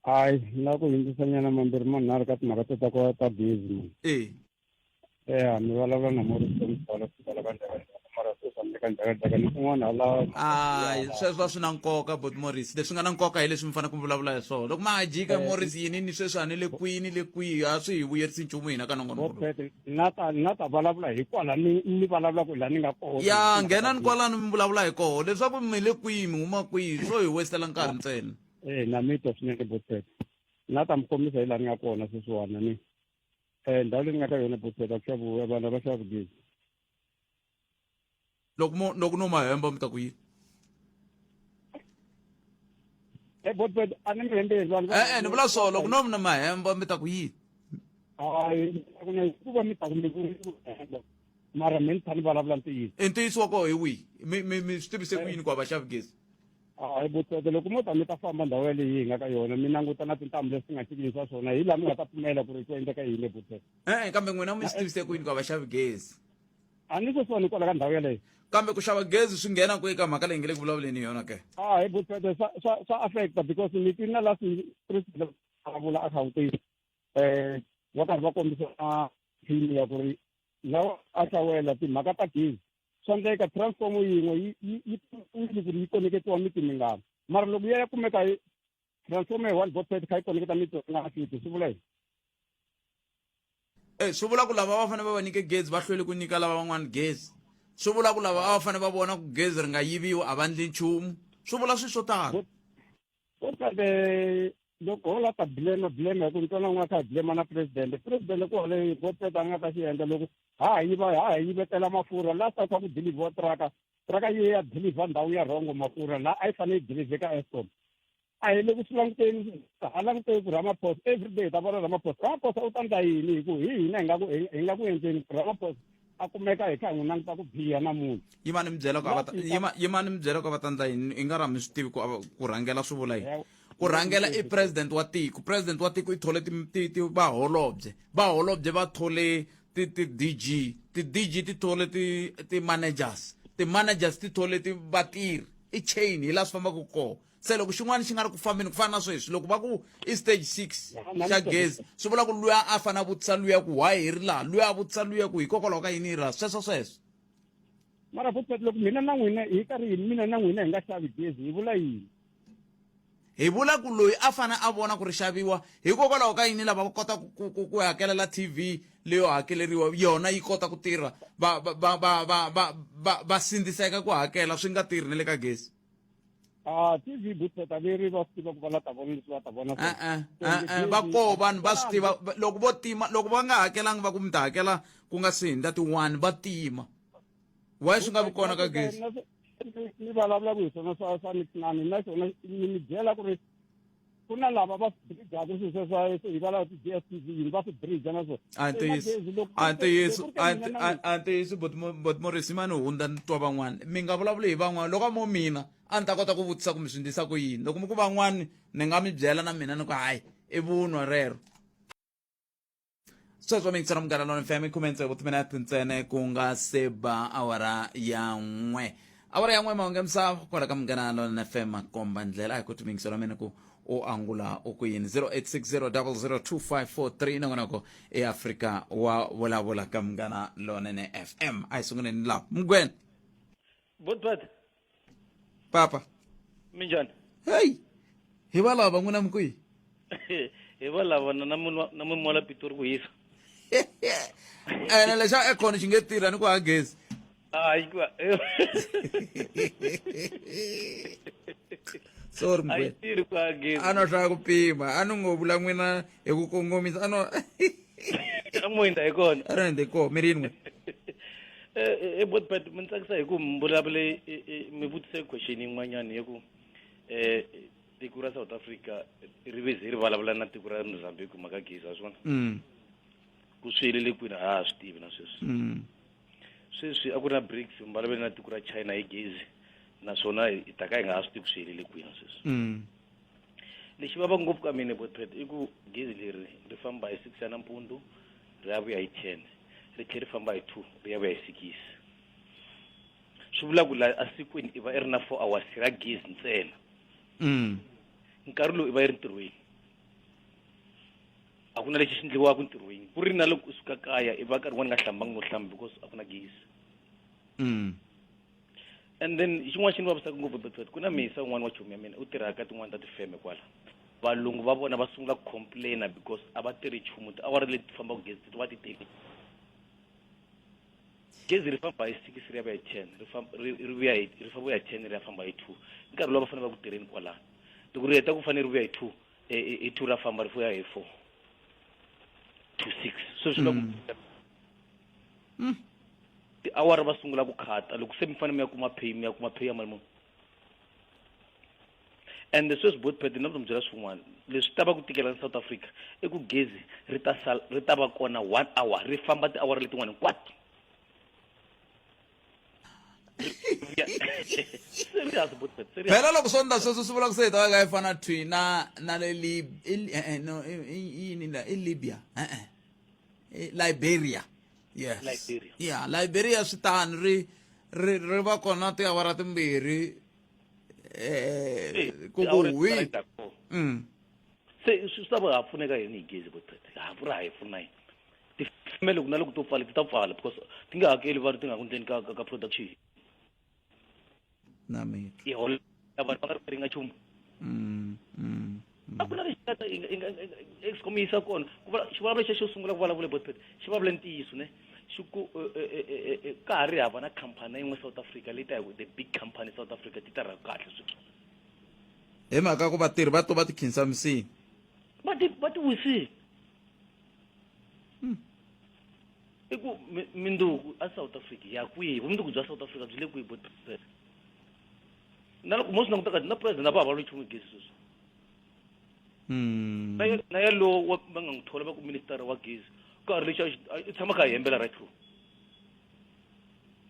Hayi, ni lava ku hundzisanyana mambirhi manharhu ka timhaka to ta ku ta gezi man. Eh. Eya, mi vulavula na Morris Mtolo kusuka la ka Ndzhaka mara sweswi a ni le ka Ndzhaka ni kun'wana hala. Hayi, sweswo a swi na nkoka bot Morris. Leswi nga na nkoka hi leswi mi fanele ku vulavula hi swona. Loko ma ha jika Morris yini ni sweswi a ni le kwini le kwihi a swi hi vuyerisi nchumu hina ka nongonoko lowu. Bot na ta na ta vulavula hi kwala ni ni vulavula ku la ni nga kona. Ya nghenani kwalano mi vulavula hi koho leswaku mi le kwihi mi huma kwihi swo hi westela nkarhi ntsena. Eh, na mi twa swinene bot Na ta mi kombisa hi laha ni nga kona sweswiwani ni. Eh, ndhawu leyi ni nga ka yona bot a ku xaviwi vanhu a va xavi gezi. Loko mo loko no ma hemba mi ta ku yini? Eh, bot a ni mi hembeli vanhu. Eh, eh, ni vula swona loko no mi ma hemba mi ta ku yini? Hayi, ku na ku va mi ta ku mi ku hemba. Mara mi ni tshani vulavula ntiyiso. I ntiyiso wa koho hi wihi? Mi mi mi swi tivise ku yini ku a va xavi gezi? Hayi Botseke, loko mo ta mi ta famba ndhawu yaleyi hi nga ka yona mi languta na tintambu leswi nga xikinyisa swona hi laha mi nga ta pfumela ku ri ku endleka yini Botseke. E-e, kambe n'wina mi swi tivise ku yini ku a va xavi gezi? A ni sweswiwani kwala ka ndhawu yaleyo. Kambe ku xava gezi swi nghena kwihi ka mhaka leyi nge le ku vulavuleni hi yona ke? Hayi Botseke, swa swa swa affect-a because ni twile na last president a vula a Gauteng va karhi va kombisa na theme ya ku ri lawa a xawela timhaka ta gezi. Swa endleka transform yin'we yi yi yi ku ri yi koneketiwa miti mingani, mara loko ya kumeka transform yi one botpet kha yi koneketa miti nga fiti, swi vula yini? E swi vula ku lava va fanele va va nyike gezi va hlwele ku nyika lava van'wana gezi. Swi vula ku lava a va fanele va vona ku gezi ri nga yiviwi a va ndli nchumu. Swi vula swilo swo tala. Botpet, loko ho la ta blame blame hi ku ntsona un'wana kha hi blame na president, president ku hole botpet a nga ta xi endla loko ha ha yiva, ha ha yivetela mafurha last time kha ku deliver traka, traka yi ya deliver ndhawu ya rhongo mafurha laha a yi fanele yi deliver ka Eskom. A hi le ku swi languteni, ha languteni ku Ramaphosa everyday hi ta vona Ramaphosa, Ramaphosa u ta endla yini, hi ku hi hina hi nga ku hi nga ku endleni ku Ramaphosa a kumeka hi kha hi n'wi languta ku biha namuntlha. Yima ni mi byela ku a va ta yima, yima ni mi byela ku a va ta endla yini. I nga ri a mi swi tivi ku ku rhangela swi vula yini. Ku rhangela i president wa tiko, president wa tiko i thole ti ti ti vaholobye, vaholobye va thole ti ti DG, ti DG ti thole ti ti managers, ti managers ti thole ti vatirhi. I chain, hi laha swi fambaka kona. Se loko xin'wana xi nga ri ku fambeni, ku fana na sweswi loko va ku i stage 6 xa gezi, swi vula ku luya a fanele a vutisa luya ku why hi ri laha, luya a vutisa luya ku hikokwalaho ka yini hi ri laha, sweswo sweswo. Mara futhi loko mina na n'wina hi karhi mina na n'wina hi nga xavi gezi, hi vula yini? Hi vula ku loyi a fanele a vona ku ri xaviwa, hikokwalaho ka yini lava va kota ku ku ku hakelela TV leyo hakeleriwa yona yi kota ku tirha, va va va va va va va va sindziseka ku hakela swi nga tirhi na le ka gezi. A TV buteta leri va swi tiva ku va la ta vona leswi va ta vona. E-e, e-e, va koho vanhu va swi tiva loko vo tima, loko va nga hakelanga va ku mi ta hakela ku nga si hundza ti-1, va tima. Why swi nga vi kona ka gezi? Ni vulavulaka hi swona swa swa nani na swona ni mi byela ku ri ku na lava va swi bridgaka swilo sweswo, hi valava ti-D_S_T_V yini va swi bridge na swona. A ntiyiso, a ntiyiso, a ntiyiso. Bot Morris, yimani hundza ni twa van'wana. Mi nga vulavuli hi van'wana. Loko a mo mina a ni ta kota ku vutisa ku mi swi ndlisa ku yini. Loko mi ku van'wani, ni nga mi byela na mina ni ku hayi, i vunwa rero. Sweswo mi yingisela Munghana Lonene FM, khume tsevu timinete ntsena ku nga se ba awara ya 1, awara ya 1. Mahungu ya misava kwala ka Munghana Lonene FM makomba ndlela. A hi koti miyingiselo ya mina ku u angula u ku yini. 0860002543, nongonoko eAfrika wa vulavula ka Munghana Lonene FM. A hi sunguleni laha mugwena. Botbat. Papa. Minjhani? Hey, hi va lava n'wina mi kwihi? Hi va lava na na munhu wa la Pitori ku hisa. Ene lexa aircon xi nge tirha ni ku ha gezi. Hayi ku Sorry. A yi tirhi ku ha gezi. A no hlaya ku pima, a ni ngo vula n'wina hi ku kongomisa, a no A mo hindza hi kona. A no hindza hi kona mi ri yini n'wina? E Botbat, mi tsakisa hi ku mi vulavule, mi vutise question yin'wanyana ya ku tiko ra South Africa ri ve ze ri vulavula na tiko ra Mozambique mhaka gezi, wa swi vona? Ku swi helele kwini a ha swi tivi na sweswi. Sweswi a ku ri na BRICS, mi vulavule na tiko ra China hi gezi, naswona hi ta ka hi nga ha swi tivi ku swi helele kwini na sweswi. Lexi vavaka ngopfu ka mina Botpet i ku gezi leri ri famba hi 6 ya nampundzu ri ya vuya hi 10, ri tlhela ri famba hi 2 ri ya vuya hi 6. Swi vula ku laha esikwini i va i ri na 4 hours ra gezi ntsena. Nkarhi lowu i va i ri ntirhweni, a ku na lexi xi endliwaka ntirhweni, ku ri na loko u suka kaya i va nkarhi wun'wani nga hlambanga no hlamba because a ku na gezi. And then xin'wana xi ni vavisaka ngopfu Botpet, ku na misa un'wana wa chomi ya mina u tirhaka tin'wani ta tifeme kwala, valungu va vona va sungula ku complaina because a va tirhi nchumu, tiawara leti fambaka gezi ti va ti tele. Gezi ri famba hi 6 ri ya vuya hi 10, ri famba ri ri vuya hi ri famba hi 10 ri ya famba hi 2, nkarhi lowu va fanele va ku tirheni kwalano. Loko ri heta ku fanele ri vuya hi 2, hi 2 ra famba ri vuya hi 4 to 6, so swi vula ku tiawara va sungula ku khata loko se mi fanele mi ya kuma pay, mi ya kuma pay ya mali muni. And sweswi Botpet na ku mi byela swin'wana leswi ta va ku tikela South Africa i ku gezi ri ta sala ri ta va kona 1 hour, ri famba tiawara letin'wana hinkwato. Serious Botpet, serious. Phela loko swo ndla sweswo swi vula ku se hi ta va ka hi fana thwi na na le Lib no, yini la i Libya, e Liberia. Yes. Liberia. Yeah, Liberia swi tani ri ri ri va kona tiawara timbirhi ku ku wi. Se swi ta va ha pfuneka yini hi gezi Botpet? Ha vula ha yi pfuna yini? Tifeme loko na loko to pfala ti ta pfala because ti nge hakeli vanhu ti nga ku ndleni ka ka, ka production. Na mina. I hola vanhu va nga ri nga nchumu. A ku na lexi nga ta i nga Eskom yi yisa kona. Ku vula xivulavula xa xo sungula ku vulavula Botpet xi vulavule ntiyiso ne. Xi ku ka ha ri hava na khampani na yin'we South Africa leyi ta the big company South Africa ti tirha kahle sweswi. Hi mhaka ku vatirhi va to va ti khinsamisini. Va ti va ti wisile. I ku minduku a South Africa ya kwihi? Vumundzuku bya South Africa byi le kwihi Botpet? Na loko mo swi languta kahle na president a va ha vulavuli nchumu hi gezi sweswi. Na ye na yalowo wa va nga n'wi thola va ku minister wa gezi ka ha ri lexi a xi i tshama kha a hembela right through.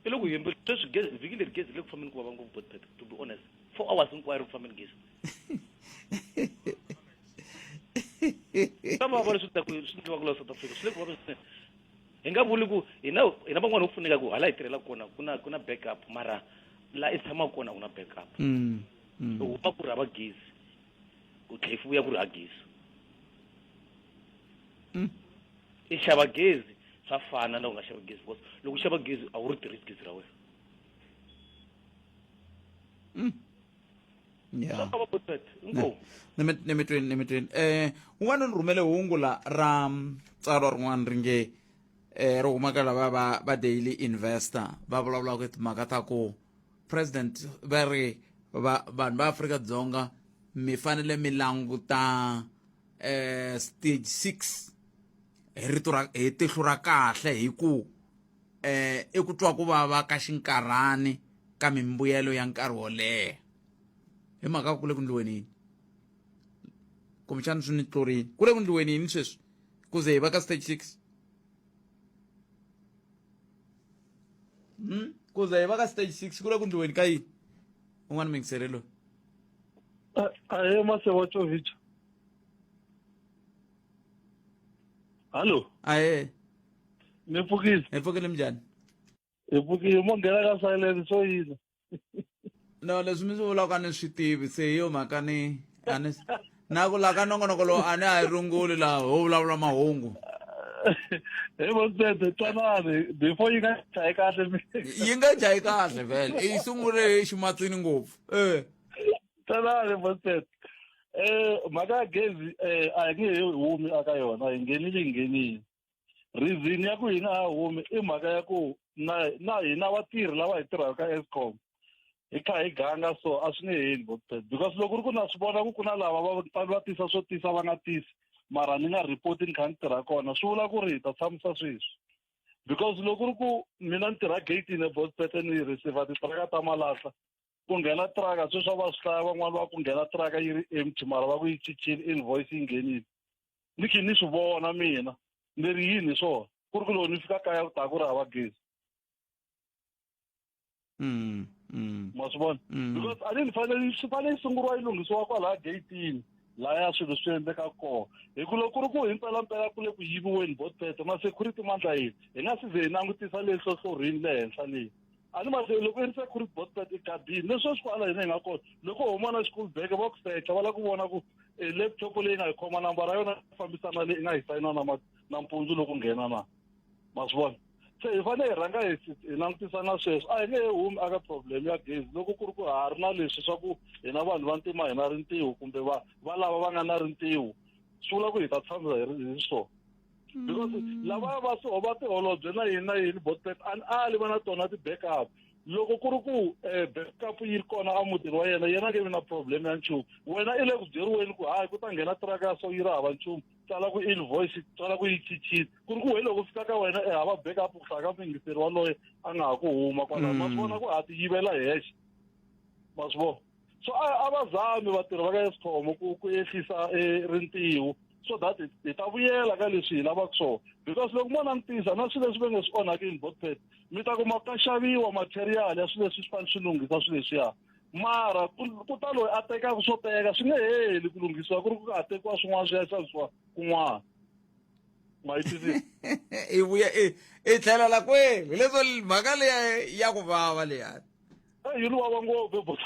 I le ku hembeli sweswi gezi vhiki leri gezi ri le ku fambeni ku vava ngopfu Botpet to be honest. 4 hours hinkwayo ri ku fambeni gezi. Swa vava leswi ta ku swi endliwaka la South Africa swi le ku vava swinene. Hi nga vuli ku hina hina van'wana ho pfuneka ku hala hi tirhelaka kona ku na ku na backup mara la i tshamaka kona ku na backup. U huma ku ri hava gezi u tlhela i vuya ku ri hava gezi. I xava gezi swa fana na u nga xava gezi because loko u xava gezi a wu ri tirhisi gezi ra wena. Yeah. Swa vava inkomu. Ni mi twini. Un'wana ni rhumele hungu la ra tsalwa rin'wana ri nge ri huma ka lava va va Daily Investor va vulavulaka timhaka ta ku president va ri va vanhu va Afrika-Dzonga mi fanele mi languta stage 6 hi rito ra hi tihlo ra kahle hi ku i ku twa ku vava ka xinkarhani ka mimbuyelo ya nkarhi wo leha hi mhaka ku le ku ndliweni yini kumbexana swi ni tlurini ku le ku ndliweni yini sweswi ku ze hi va ka stage 6 ku ze hi va ka stage 6 ku le ku ndliweni ka yini un'wana mingiseri loyi Ahe Masebo Jovic. Hallo. Ahe. Ni pfukile. Hi pfukile minjhani? Hi pfukile mo nghena ka silence swo yini? No leswi mi swi vulaka ni swi tivi se hi yo mhaka ni a ni na ku la ka nongonoko lowu a ni a hi runguli laha ho vulavula mahungu. He Bonsete twanani before yi nga chayi kahle yi nga chayi kahle vhele i sungule hi ximatsini ngopfu eh twanani Bonsete mhaka ya gezi a hi nge he humi aka yona hi nghenile hi nghenile. Reason ya ku hi nga ha humi i mhaka ya ku na na hina vatirhi lava hi tirhaka ka Eskom hi kha hi ganga so a swi nge heli Botpet because loko ri ku na swi vona ku ku na lava va va tisa swo tisa va nga tisi mara ni nga report ni kha ni tirha kona swi vula ku ri hi ta tshamisa sweswi because loko ri ku mina ni tirha gate-ini eBotpet ni receiver titiraka ta malahla ku nghena truck sweswi a va swi hlaya van'wana va ku nghena truck yi ri empty mara va ku yi cincile invoice yi nghenile ni khe ni swi vona mina ni ri yini hi swona ku ri ku loko ni fika kaya ku ta ku ri hava gezi ma swi vona because a ni ni fanele swi fanele yi sunguriwa yi lunghisiwa kwalaya gate-ini laya swilo swi endleka kona hi ku loko ku ri ku hi mpelampela ku le ku yiviweni Botpet ma security mandla yini hi nga si ze hi langutisa le hlohlorhini le henhla leyi a ni mase loko i ri security Botpet i gadini leswi swi kwala hina hi nga kona loko huma na school bag va ku secha va lava ku vona ku laptop leyi nga yi khoma nambara yona fambisana leyi nga yi sayina na nampundzu loko nghena na ma swi vona se hi fanele hi rhanga hi langutisa na sweswo a hi nge he humi aka problem ya gezi loko ku ri ku ha ri na leswi swa ku hina vanhu va ntima hi na rintiho kumbe va va lava va nga na rintiho swi vula ku hi ta tshamisa hi ri hi swona because lava va swi va tiholobye na yini na yini Botpet a ni ali va na tona ti-backup loko ku ri ku backup yi ri kona emutini wa yena yena nge vi na problem ya nchumu wena i le ku byeriweni ku hayi ku ta nghena tiraka ya so yi ri hava nchumu tsala ku invoice tsala ku yi cincile ku ri ku we loko fika ka wena i hava backup ku hlaya ka muyingiseri waloye a nga ha ku huma kwalaho ma swi vona ku ha ti yivela hexe ma swi vona so a va zami vatirhi va ka Eskom ku ku ehlisa rintiho so that hi ta vuyela ka leswi hi lavaka swona because loko mo langutisa na swilo leswi va nge swi onhaki in Botpet mi ta kuma ka xaviwa material ya swilo leswi swi fanele swi lunghisa swilo leswiya mara ku ta loyi a tekaka swo teka swi nge heli ku lunghisiwa ku ri ku ka ha tekiwa swin'wana swi ya xavisiwa kun'wana ma yi twisisa i vuya i tlhelela kwini hileswo mhaka leya ya ku vava leyani yi ri vava ngopfu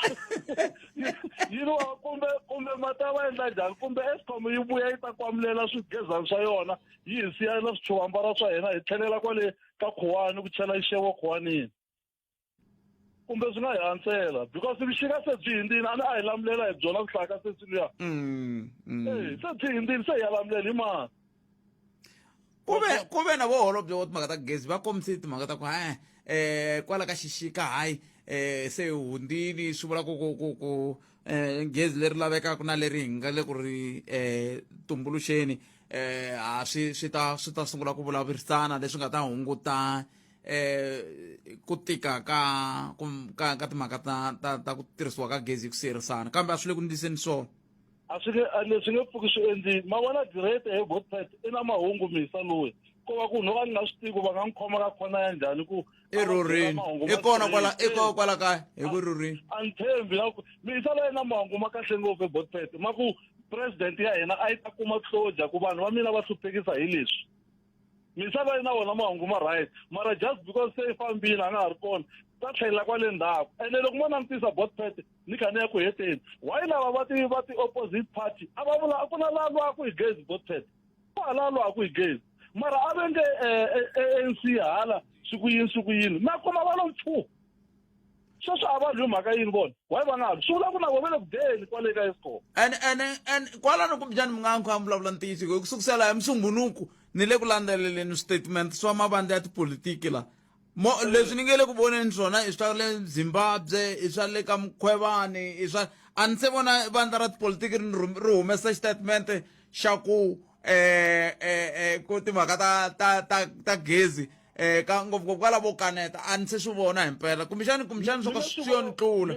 yi ri vava kumbe kumbe Kumbe mati a va endla njhani? Kumbe Eskom yi vuya yi ta kwamulela swigezani swa yona yi hi siya na swichuvambara swa hina hi tlhelela kwale ka khuwani ku chela xixevo khuwanini. Kumbe swi nga hi antsela because vuxika se byi hindzile, a ni a hi lamulela hi byona vuhlaka se swi luya. Eh, se byi hindzile, se hi ya lamulela hi mani? Ku ve na voholobye wa timhaka ta gezi va kombise timhaka ta ku ha kwala ka xixika, hayi, se hundzini, swi vula ku gezi leri lavekaka na leri hi nga le ku ri tumbuluxeni, ha swi ta sungula ku vulavurisana leswi nga ta hunguta ku tika ka timhaka ta ku tirhisiwa ka gezi hi ku siyerisana, kambe a swi le ku ndliseni swona. A swi nge, leswi nge pfuki swi endlile. Ma vona direct he botpet i na mahungu misa loyi ko va ku no va ni nga swi tivi ku va nga n'wi khoma ka khona ya njhani ku i rhurini, i kona kwala, i kona kwala kaya hi ku rhurini. A ni tshembi na ku misa loyi na mahungu ma kahle ngopfu e botpet ma ku president ya hina a yi ta kuma hloja ku vanhu va mina va hluphekisa hi leswi. Misa loyi na wona mahungu ma right, mara just because se i fambile a nga ha ri kona, ta tlhelela kwale ndzhaku. Ene loko mo langutisa botpet ni kha ni ya ku heteni, why lava va ti opposite party a va vula a ku na laha lwaku hi gezi botpet, ku hala lwaku hi gezi, mara a va nge ANC hala swi ku yini, swi ku yini, na kuma va lo mpfu sweswi a va lwi mhaka yini vona? Why va nga lwi? Swi vula ku na vo va le ku deni kwale ka Eskom. And kwalano kumbexani mi nga kha mi vulavula ntiyiso hi ku sukusela hi Musumbunuku ni le ku landzeleleni statement swa mavandla ya tipolitiki la mo leswi ni nge le ku voneni swona i swa le Zimbabwe, i swa le ka Mkhwevani, i swa a ni se vona vandla ra tipolitiki ri humesa xitatimende xa ku ku timhaka ta gezi ka ngopfungopfu ka lavo kaneta, a ni se swi vona hi mpela, kumbexani swo ka swi yo ni tlula.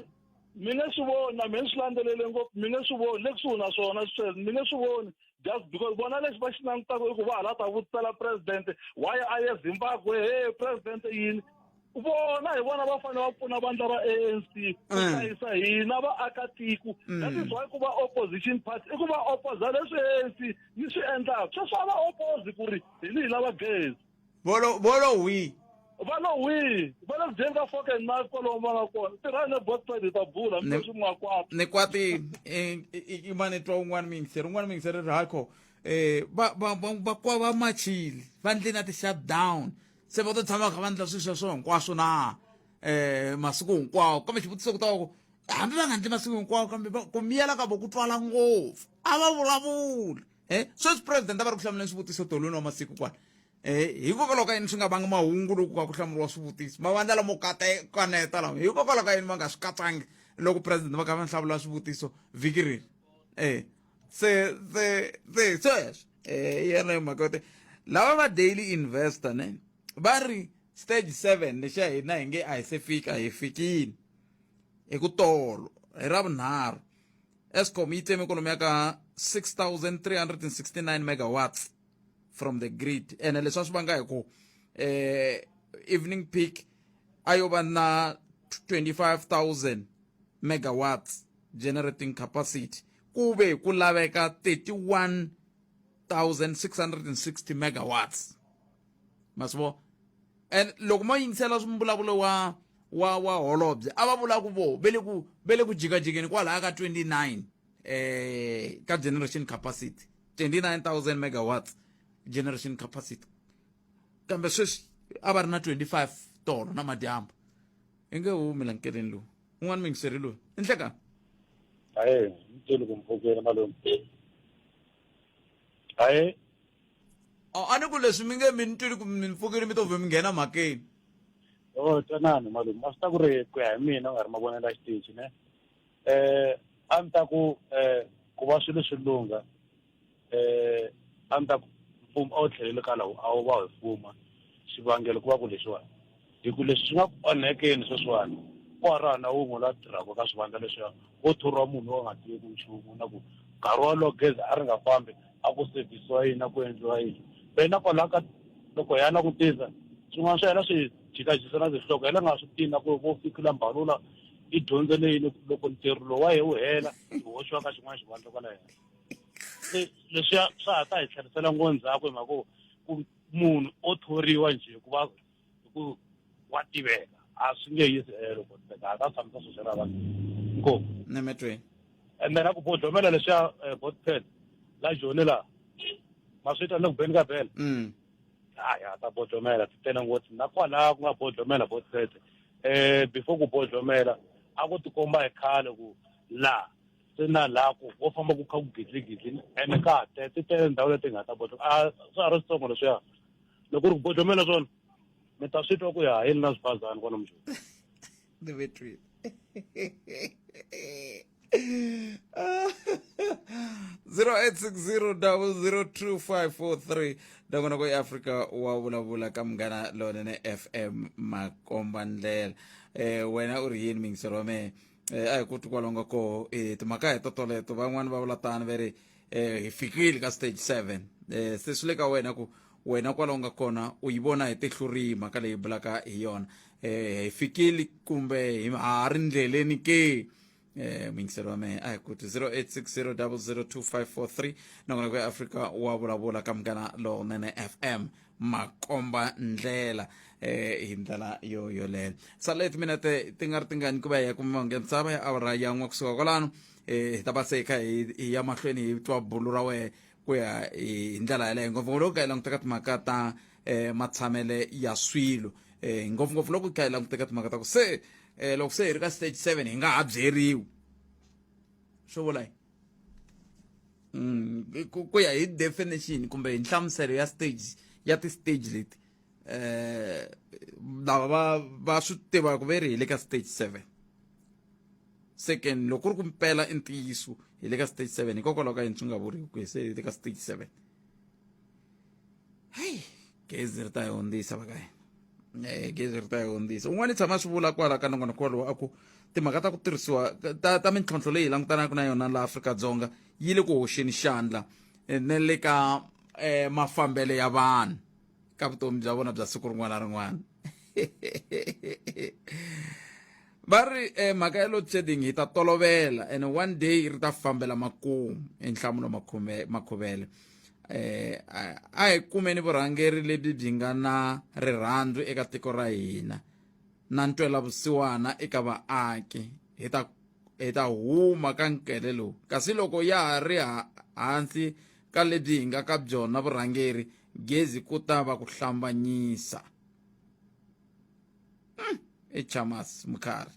Mi nge swi voni na mina swi landzelele ngopfu, mi nge swi voni le kusuhi na swona sweswi, mi nge swi voni just because vona lexi va xi langutaka i ku va hala ta vutisela president why a ye Zimbabwe, he president yini. Vona hi vona va fanele va pfuna vandla ra ANC ku hlayisa hina vaakatiko. That is why ku va opposition party i ku va opposa leswi ANC yi swi endlaka sweswi, a va oppose ku ri hi ni hi lava gezi. Volo wi Va lo wi, va le ku dyeni ka fork and knife kwalomu va nga kona. Tirhani ne botpad, hi ta bula mi leswi mi nga kwata. Ni kwati i mani twa un'wana miyingiseri, un'wana miyingiseri ri hakho va va va machile va ndle na ti-shutdown, se va to tshama kha va ndla swilo sweswo hinkwaswo na masiku hinkwawo, kambe xivutiso ku ta va ku hambi va nga ndli masiku hinkwawo, kambe ku miyela ka vo ku twala ngopfu, a va vulavuli. Sweswi president a va ri ku hlamuleni swivutiso tolweni wa masiku kwala, hikokwalaho ka yini swi nga vangi mahungu loko ka ku hlamuriwa swivutiso mavandla lamo kaneta lama? Hikokwalaho ka yini va nga swi katsangi loko president va kha va hlamula swivutiso vhiki reri? Se sweswo yena hi mhaka yote lava va Daily Investor ne va ri stage 7 lexa hina hi nge a hi se fika, hi fikini hi ku tolo hi Ravunharhu Eskom yi tseme kwalomuya ka 6369 megawatts from the grid, ene leswi a swi vanga hi ku evening peak a yo va na 25,000 megawatts generating capacity, ku ve ku laveka 31,660 megawatts, ma swi vona. And loko mo yingisela mbulavulo wa holobye, a va vula ku vo ve le ku jikajikeni kwalaya ka 29 ka generation capacity, 29,000 megawatts generation capacity, kambe sweswi a va ri na 25 tolo na madyambu. I nge humi la nkeleni lowu un'wana mingiseri loyi i nhlekani. Hayi, mtsheli kumpfukeni malume, hayi. A ni ku leswi mi nge mi ni twile ku mi ni pfukile, mi to vhe mi nghena mhakeni. O twanani malume, a swi ta ku ri ku ya hi mina u nga ri mavonelo ya xitichi ne, a ni ta ku ku va swilo swi lungha, a ni ta ku mfumo a wu tlheleli ka lawo a wu va hi fuma. Xivangelo ku va ku leswiwani, hi ku leswi swi nga ku onhekeni sweswiwani, ku ha ri na wun'we la tirhaka ka swivandla leswiya, wo thoriwa munhu wo nga tiveki nchumu na ku nkarhi wolowo gezi a ri nga fambi, a ku sevhisiwa yini, a ku endliwa yini. Ve na kwalaho ka loko hi ya langutisa swin'wana swa yena swi jikajikisa na tinhloko, yena nga swi tivi na ku vo fikile Mbalula i dyondzele yini loko ntirho lowu wa ye wu hela hi hoxiwa ka xin'wana xivandla kwala henhla. Se leswiya swa ha ta hi tlherisela ngo ndzhaku hi mhaka ku munhu o thoriwa njhe ku va ku wa tiveka, a swi nge yisi helo, a ta tshamisa sweswo ra vanhu. Inkomu. Nemetweni. And then a ku bodlomela leswiya eh, botpet la joni la ma swi twa ni ku beni ka bele haya ta bodlomela ti tele ngopfu na kwalaha ku nga bodlomela botpet eh before ku bodlomela a ku tikomba hi khale ku la se na laha ku ko famba ku kha ku gidligidli ene ka ha tele ti tele ndhawu leti nga ta bodlomela a swa ha ri switsongo leswiya loko ku ri ku bodlomela swona mi ta swi twa ku ya yini na swibazani kwala mujoni ni ve twile 0860002543 nongonoko ya Afrika wa vulavula ka munghana lonene FM makomba ndlela eh wena u ri yini mingiselo wa mehe eh a hi ku twi kwalomu ka koho eh timhaka hi to toleto van'wani va vula tani ve ri eh hi fikile ka stage 7 eh se swi le ka wena ku wena kwala u nga kona u yi vona hi tihlo rihi mhaka leyi bulaka hi yona eh hi fikile kumbe hi ha ri ndleleni ke eh muyingiseri wa mehe a hi kuti 0860002543 nongonoko ya afrika wa vulavula ka munghana lowunene fm makomba ndlela eh hi ndlela yo yoleyo sala timinete ti nga ri tingani ku va hi ya kuma mahungu ya misava ya awara ya n'we kusuka kwalano eh hi ta va se hi kha hi ya mahlweni hi twa bulu ra wehe ku ya hi ndlela yaleyo ngopfungopfu loko kha hi languta ka timhaka ta um matshamele ya swilo um ngopfungopfu loko kha hi languta ka timhaka ta ku se um loko se hi ri ka stage seven hi nga ha byeriwi swo vula yini mm, ku ya hi definition kumbe hi nhlamuselo ya stage ya ti-stage leti eh lava va va swi tivaka ve ri hi le ka stage 7 second loko ku ri ku mpela i ntiyiso hi le ka stage 7 hikokwalaho ka yini swi nga vuriwi ku hi se hi le ka stage 7 heyi gezi ri ta hi hundzisa va ka hina eh gezi ri ta hi hundzisa un'wana i tshama swi vula kwala ka nongonoko wolowo a ku timhaka ta ku tirhisiwa ta, ta mintlhontlho leyi hi langutanaka na yona laha Afrika-Dzonga yi le ku hoxeni xandla eh, na le ka eh, mafambelo ya vanhu ka vutomi bya vona bya siku rin'wana na rin'wana va ri eh, mhaka ya load shedding hi ta tolovela and one day ri ta fambela makumu i nhlamulo makhuvele eh a hi kumeni vurhangeri lebyi byi nga na rirhandzu eka tiko ra hina na ntwelavusiwana eka vaaki hi ta hi ta huma ka nkele lowu kasi loko ya ha ri hansi ka lebyi hi nga ka byona vurhangeri gezi ku ta va ku hlambanyisa i chamas mukhari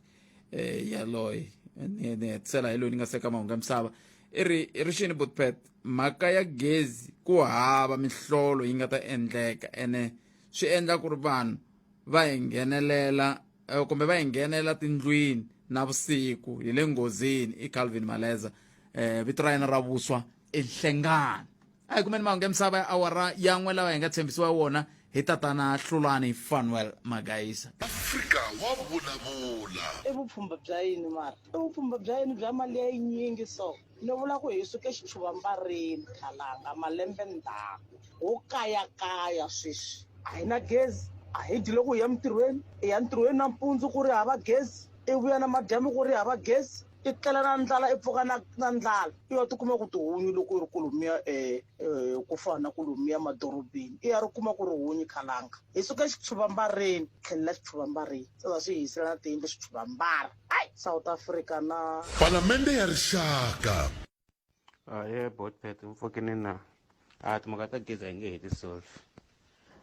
eh yaloye ni ni hetisela hi loyi ni nga seka mahungu ya misava i ri i ri xini botpet mhaka ya gezi ku hava mihlolo yi nga ta endleka ene swi endla ku ri vanhu va hi nghenelela eh, kumbe va hi nghenela tindlwini na vusiku hi le nghozini i Calvin Maleza eh vito ra yena ra vuswa i Nhlengani a hi kumeni mahungu ya misava ya awara yan'we lawa hi nga tshembisiwa wona hi tatana Hlulani Fanuel Magaisa Afrika wa vulavula. I vupfhumba bya yini mara? I vupfhumba bya yini bya mali ya yinyingi so? Ni vula ku hi suke xichuvambareni khalanga malembe ndzhaku ho kayakaya sweswi a hi na gezi a hi dyi loko hi ya mintirhweni i ya ntirhweni nampundzu ku ri hava gezi i vuya namadyambu ku ri hava gezi i tlela na ndlala i pfuka na na ndlala i ya tikuma ku tihunyi loko i ri kolomiya um ku fana na kolomiya madorobeni i ya ri kuma ku ri hunyi khalanga hi suka xichuvambareni tlhelela xichuvambareni se va swi hisela na tiyindlu xichuvambara ai South Africa na Palamende ya Rixaka. Ahee botpet mpfukini na a timhaka ta gezi a hi nge he ti solve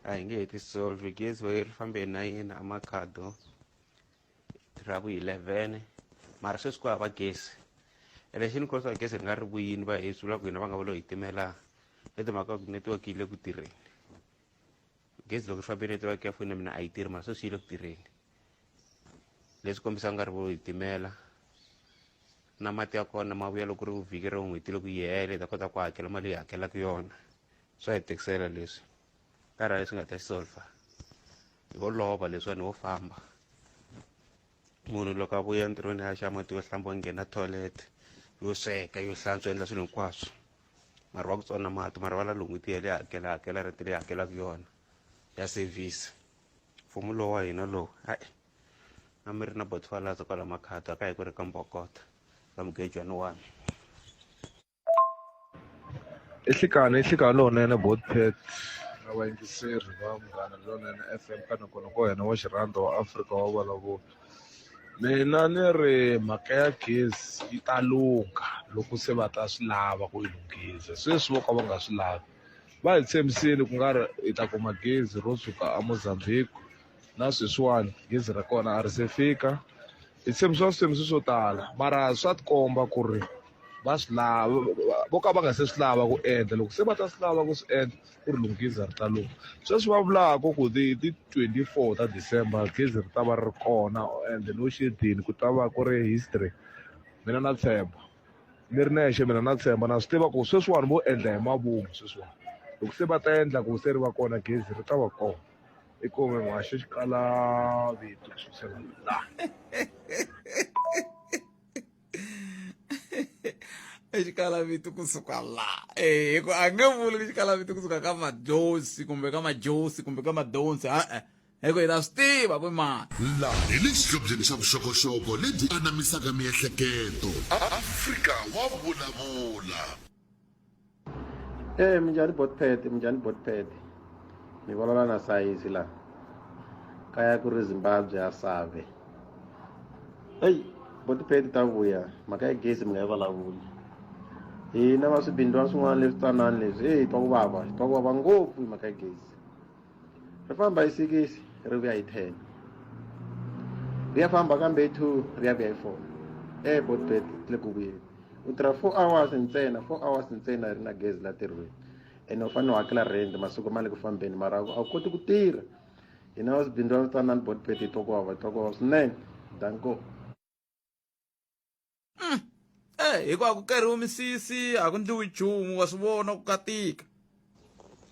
a hi nge he ti solve gezi va ri fambe hi nayini a makhado ra vu 11 mara sweswi ku hava gezi ene xi ni khorwisa gezi ri nga ri vuyini va hi swi vula ku hina va nga va lo hi timela i timhaka ku network yi le ku tirheni gezi loko ri fambe network ya foni ya mina a yi tirhi mara sweswi yi le ku tirheni leswi kombisaka nga ri vo hi timela na mati ya kona ma vuya loko ri vhiki ro n'hweti loko yi hele hi ta kota ku hakela mali yi hakelaka yona swa hi tikisela leswi karhi leswi nga ta solver hi vo lova leswiwani ho famba munhu loko a vuya entirhweni a xa mati yo hlamba nghena toilet yo sweka yo hlantswa endla swilo hinkwaswo mara va ku tsona mati mara va la loko n'hweti yele hakela hakela rent leyi hakelaka yona ya service mfumo lowu wa hina lowu hayi a mi ri na botfalaza kwala makhado a ka hi ku ri ka mbokota ka mugejwani wani I nhlikani i nhlikani lowunene Botpet na vayingiseri va Munghana Lonene F_M ka nongonoko wa hina wa xirhando wa Afrika wa vulavula. Mina ni ri mhaka ya gezi yi ta lungha loko se va ta swi lava ku yi lunghisa sweswi vo ka va nga swi lavi va hi tshembisile ku nga ri hi ta kuma gezi ro suka eMozambique na sweswiwani gezi ra kona a ri se fika hi tshembisiwa switshembiso swo tala mara swa tikomba ku ri va swi lava vo ka va nga se swi lava ku endla loko se va ta swi lava ku swi endla ku ri lunghisa ri ta lungha sweswi va vulaka ku ti ti 24 ta December gezi ri ta va ri kona and load shedding ku ta va ku ri history mina na tshemba ni ri nexe mina na tshemba na swi tiva ku sweswiwani vo endla hi mavomu sweswiwani loko se va ta endla ku se ri va kona gezi ri ta va kona i kume n'waxo xikala vito ku sukusela laha. Xikalavito kusuka la eh hi ku a nge vuli ku xikalavito kusuka ka majosi kumbe ka majosi kumbe ka madonsi e-e hi ku hi ta swi tiva ku i mani. Laha hi le xihlobyeni xa vuxokoxoko lebyi anamisaka miehleketo. Afrika wa vulavula. Eh minjhani botpet minjhani botpet mi vulavula na sayizi la kaya ku ri Zimbabwe a save eyi botpet ta vuya mhaka ya gezi mi nga yi vulavuli hina va swibindwana swin'wana leswi tsanani leswi eyi hi twa ku vava hi twa ku vava ngopfu hi mhaka ya gezi ri famba hi sikisi ri vuya hi 10 ri ya famba kambe hi 2 ri ya vuya hi 4 e botbet le ku vuyeni u tirha 4 hours ntsena 4 hours ntsena ri na gezi la tirhweni ene u fanele u hakela rent masiku ma le ku fambeni mara a wu koti ku tirha hina va swibindzu va tsanani botbet hi twa ku vava hi twa ku vava swinene danko Eh, hikuva ku keriwi misisi a ku ndliwi nchumu wa swi vona ku katika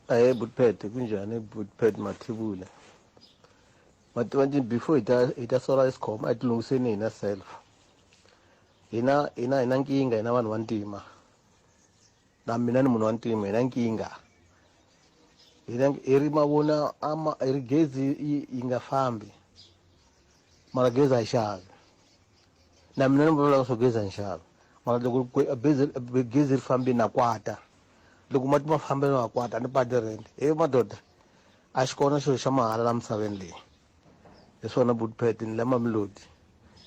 Ahee Butpet kunjhani Butpet Mathebula mativa njhani before hi ta hi ta sola Eskom a hi tilunghiseni hina self hina hina hi na nkingha hina vanhu va ntima na mina ni munhu wa ntima hi na nkingha hina hi ri mavona ama hi ri gezi yi yi nga fambi mara gezi a yi xavi na mina ni vulavulaka swo gezi a ni xavi mara loko gezi ri fambile na kwata loko mati ma fambile na kwata a ni badi rent he madoda a xi kona xilo xa mahala la misaveni leyi hi swona butpet ni la mamelodi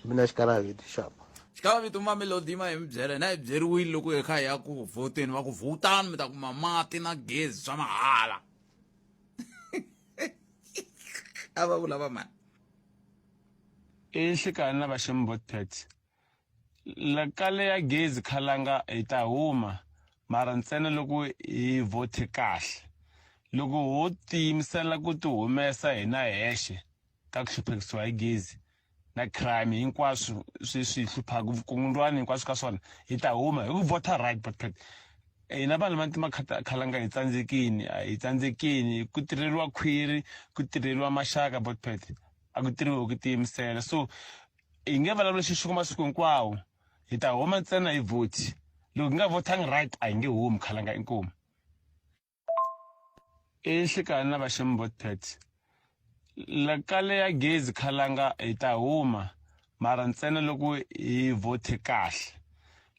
mina xikalaviti xapa xikalaviti mamelodi ma hi mi byela na hi byeriwile loko hi kha hi ya ku vhoteni va ku vhotani mi ta kuma mati na gezi swa mahala a va vula va mani I nhlikani na vaxemi Botpet. La kale ya gezi khalanga hi ta huma mara ntsena loko hi vhothe kahle. Loko ho tiyimisela ku ti humesa hina hexe ka ku hluphekisiwa hi gezi na crime hinkwaswo swi swi hluphaka vukungundwani hinkwaswo ka swona hi ta huma hi ku vhotha right Botpet. Hina vanhu va ntima khalanga hi tsandzekini hi tsandzekini ku tirheriwa khwiri ku tirheriwa maxaka Botpet. A ku tirhiwi hi ku tiyimisela so hi nge vulavuli xixiko masiku hinkwawo hi ta huma ntsena hi vote loko hi nga vothangi right a hi nge humi khalanga inkomu i nhlikani na vaxemi botpet la kale ya gezi khalanga hi ta huma mara ntsena loko hi vhothe kahle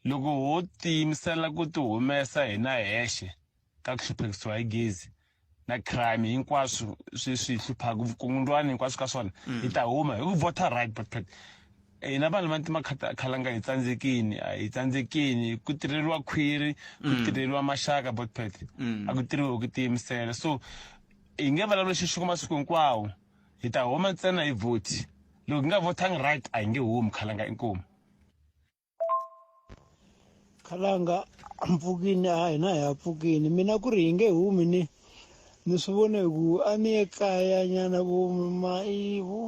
loko ho tiyimisela ku ti humesa hina hexe ka ku hluphekisiwa hi gezi na crime hinkwaswo swi swi hluphaka vukungundwani hinkwaswo ka swona hi ta huma hi ku vhota right but but hina vanhu va ntima khalanga hi tsandzekini hi tsandzekini ku tirheriwa khwiri ku tirheriwa maxaka botpet a ku tirhiwi hi ku tiyimisela so hi nge vulavuli xixiko masiku hinkwawo hi ta huma ntsena hi vote loko hi nga vhothangi right a hi nge humi khalanga inkomu Khalanga mpfukini a hina hi ya pfukini mina ku ri hi nge humi ni ni swi vone hi ku a ni ye kaya nyana vo ma i vo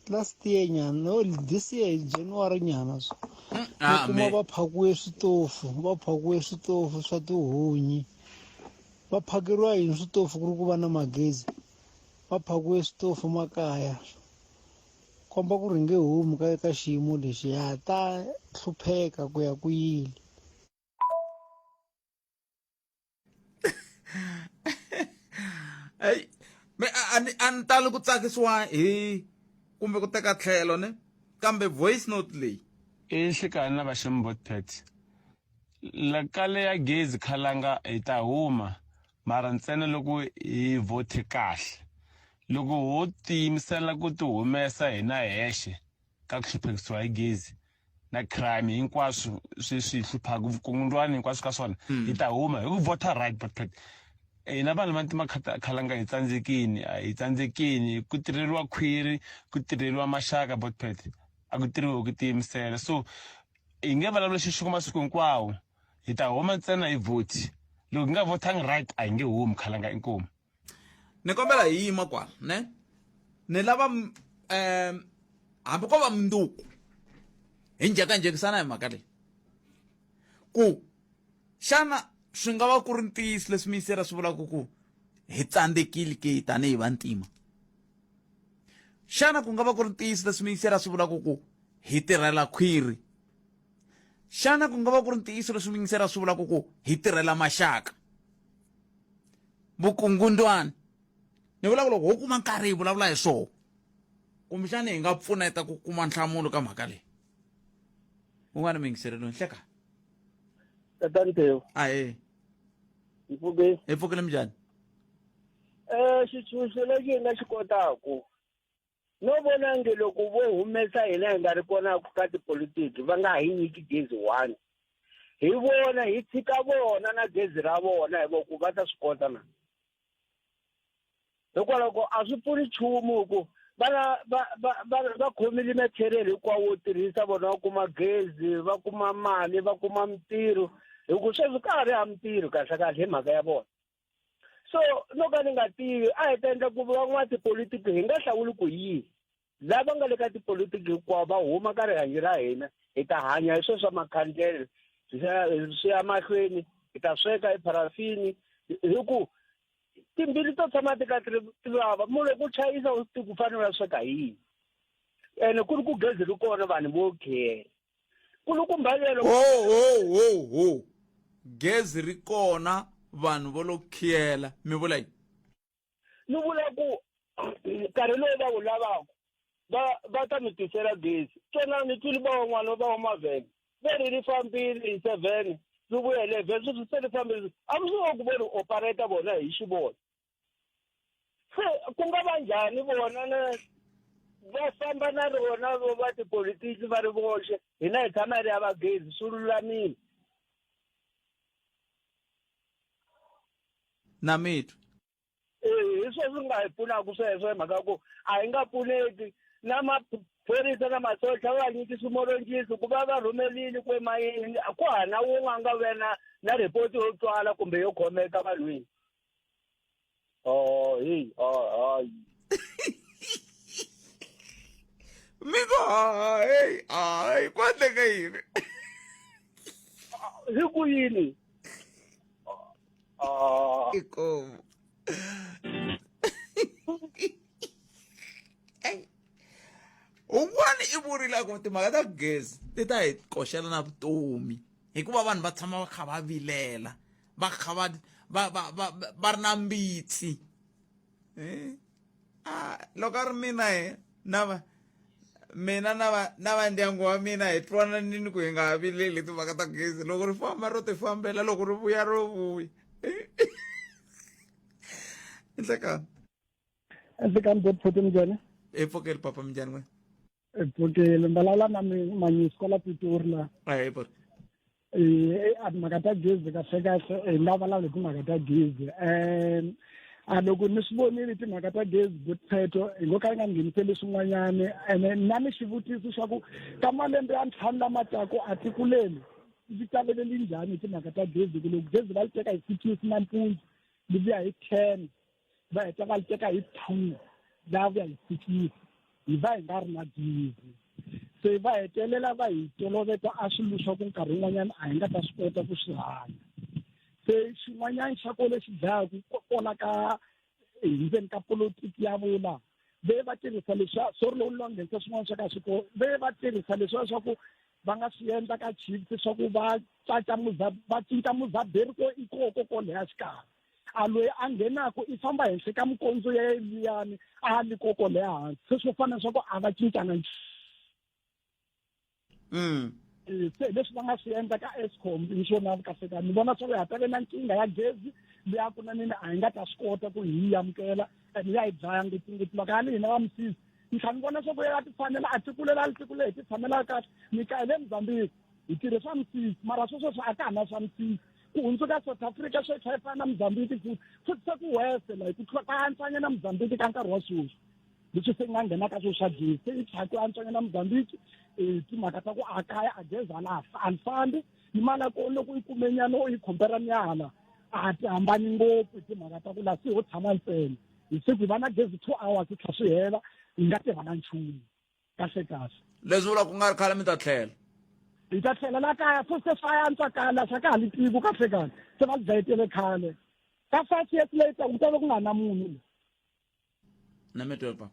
last year nyana no this year January nyana so ni Ah, kuma me. va phakiwe switofu va phakiwe switofu swa tihunyi va phakeriwa yini switofu ku ri ku va na magezi va phakiwe switofu makaya Komba ku ri hi nge humi ka ka xiyimo lexi ha ta hlupheka ku ya ku yile. Ey, me a ni a ni tali ku tsakisiwa hi kumbe ku teka tlhelo ne kambe voice note leyi I nhlikani na vaxemi botpet la kale ya gezi khalanga hi ta huma mara ntsena loko hi vhothe kahle loko ho tiyimisela ku ti humesa hina hexe ka ku hluphekisiwa hi gezi na crime hinkwaswo swi swi hluphaka vukungundwani hinkwaswo ka swona hi ta huma hi ku vhota right but but hina vanhu va ntima khalanga hi tsandzekini a hi tsandzekini ku tirheriwa khwiri ku tirheriwa maxaka botpet a ku tirhiwi hi ku tiyimisela so hi nge vulavuli xixiko masiku hinkwawo hi ta huma ntsena hi vhoti loko hi nga vhotangi right a hi nge humi khalanga inkomu ni kombela hi yima kwala ne ni lava um hambi ko va munduku hi njhekanjhekisana hi mhaka leyi ku xana swi nga va ku ri ntiyiso leswi miyisera swi vulaka ku hi tsandzekile ke tanihi vantima xana ku nga va ku ri ntiyiso leswi miyisera swi vulaka ku hi tirhela khwiri xana ku nga va ku ri ntiyiso leswi miyisera swi vulaka ku hi tirhela maxaka vukungundwani ni vula ku loko ho kuma nkarhi hi vulavula hi swona kumbexani hi nga pfuneta ku kuma nhlamulo ka mhaka leyi un'wana miyingiselelweni hleka Tatani Theo. Ahee. Hi pfukile. Hi pfukile minjhani? Eh xitshunxo lexi hi nga xi kotaku no vona nge loko vo humesa hina hi nga ri kona ka tipolitiki va nga hi nyiki gezi one hi vona hi tshika vona na gezi ra vona hi ku va ta swi kota na hikwalaho ko a swi pfuni nchumu ku va va va va va khomile material hinkwawo wo tirhisa vona va kuma gezi va kuma mali va kuma mintirho hi ku sweswi ka ha ri ha mintirho kahle kahle hi mhaka ya vona so no ka ni nga tivi a hi ta endla ku van'watipolitiki hi nga hlawuli ku yini lava nga le ka tipolitiki hinkwavo va huma ka rihanyo ra hina hi ta hanya hi sweswo swa makhandlele swi ya mahlweni hi ta sweka hi pharafini hi ku timbilu to tshama ti ka ti vava munhu loko u chayisa u swi tivi ku fanele u ya sweka hi yini ene ku ri ku gezi ri kona vanhu vo khela kulukumba lelo ho ho ho ho gezi ri kona vanhu vo lo khiyela mi vula yini ni vula ku nkarhi lowu va wu lavaka va va ta mi tisela gezi tsena ni twile va van'wana va wa mavhele ve ri ri fambile hi 7 ri vuya hi 11 sweswi se ri fambile a mi swi voni ku vo ri operate vona hi xivona se ku nga va njhani vona na va famba na rona vo va tipolitiki va ri voxe hina hi tshama hi ri hava gezi swi lulamile na mitwa hi sweswi swi nga hi pfunaka sweswo hi mhaka ku a hi nga pfuneki na maphorisa na masocha va nyiki swimolonjisi ku va va rhumelile ku emayini ku hana wun'we a nga ve na na ripoti yo twala kumbe yo khomeka vanhwini oh hey oh hayi mi ku hayi hayi ku endleka yini hi ku yini Ah. Inkomu. Un'wana i vurile ku timhaka ta gezi ti ta hi koxela na vutomi hikuva vanhu va tshama va kha va vilela va kha va va va va va ri na mbitsi eh ah loko a ri mina he na va mina na va na va ndyangu wa mina hi twananini ku hi nga ha vileli timhaka ta gezi loko ri famba ro ti fambela loko ri vuya ro vuya nhlekani Nhlekani bot minjhani hi pfukeli papa minjhani n'wina hi pfukile ni vulavula na manyisi kwala Pitori la ahee papa a timhaka ta gezi kahle kahle hi nga vulavula hi timhaka ta gezi um a loko ni swi vonile timhaka ta gezi butpheto hi ngo ka yi nga ngheniseli swin'wanyani ene na ni xivutiso xa ku ka malembe ya ntlhanu lama taku a tikuleni ndzi taveleli njhani hi timhaka ta gezi ku loko gezi va li teka hi sikisi nampundzu li vuya hi 10 va heta va li teka hi 2 la vuya hi sikisi hi va hi nga ri na gezi se va hetelela va hi toloveta a swilo swa ku nkarhi wun'wanyana a hi nga ta swi kota ku swi hanya se xin'wanyana xa ko lexi dlayaka kona ka hi ndzeni ka politiki ya vula ve va tirhisa leswiya sorry lowu ni nghenisa swin'wana swa ka swi ko ve va tirhisa leswiya swa ku va nga swi endla ka Chiefs swa ku va caca va cinca muzaberi ko i koko ko leya xikarhi a loyi a nghenaku i famba henhla ka mikondzo ya liyani a li koko leya hansi se swo fana swa ku a va cincanga se leswi va nga swi endla ka Eskom hi swona kahle ka ni vona swa ku ha ta ve na nkingha ya gezi leya kunanini a hi nga ta swi kota ku hi yi amukela and ya hi dlaya ngopfungopfu mhaka ya ni hina va misisi Ni tlha ni vona swa ku ya ti fanela a tikulela a tikulela hi ti tshamela kahle. Ni ka hi le Mozambique hi tirhe swa misisi mara sweswo swi a ka ha na swa misisi. Ku hundzuka South Africa swi tlhela yi fana na Mozambique futhi futhi se ku worse like ku tlula ka antswanyana Mozambique ka nkarhi wa sweswi. Leswi se nga nghena ka swilo swa gezi se yi tlhela ku antswanyana Mozambique timhaka ta ku a kaya a gezi a la a ni fambi ni mali ya kona loko yi kume nyana u yi khompera ni hala a ti hambani ngopfu hi timhaka ta ku laha se ho tshama ntsena hi siku hi va na gezi 2 hours swi tlhela swi hela hi nga tirha na nchumu kahle kahle. Leswi vula ku nga ri khale mi ta tlhela. Hi ta tlhela la kaya futhi se swa antswa kala swa ka ha li tiko kahle kahle se va dlayetele khale ka 5 years leyi taka ku ta va ku nga na munhu la. Na mi twa papa.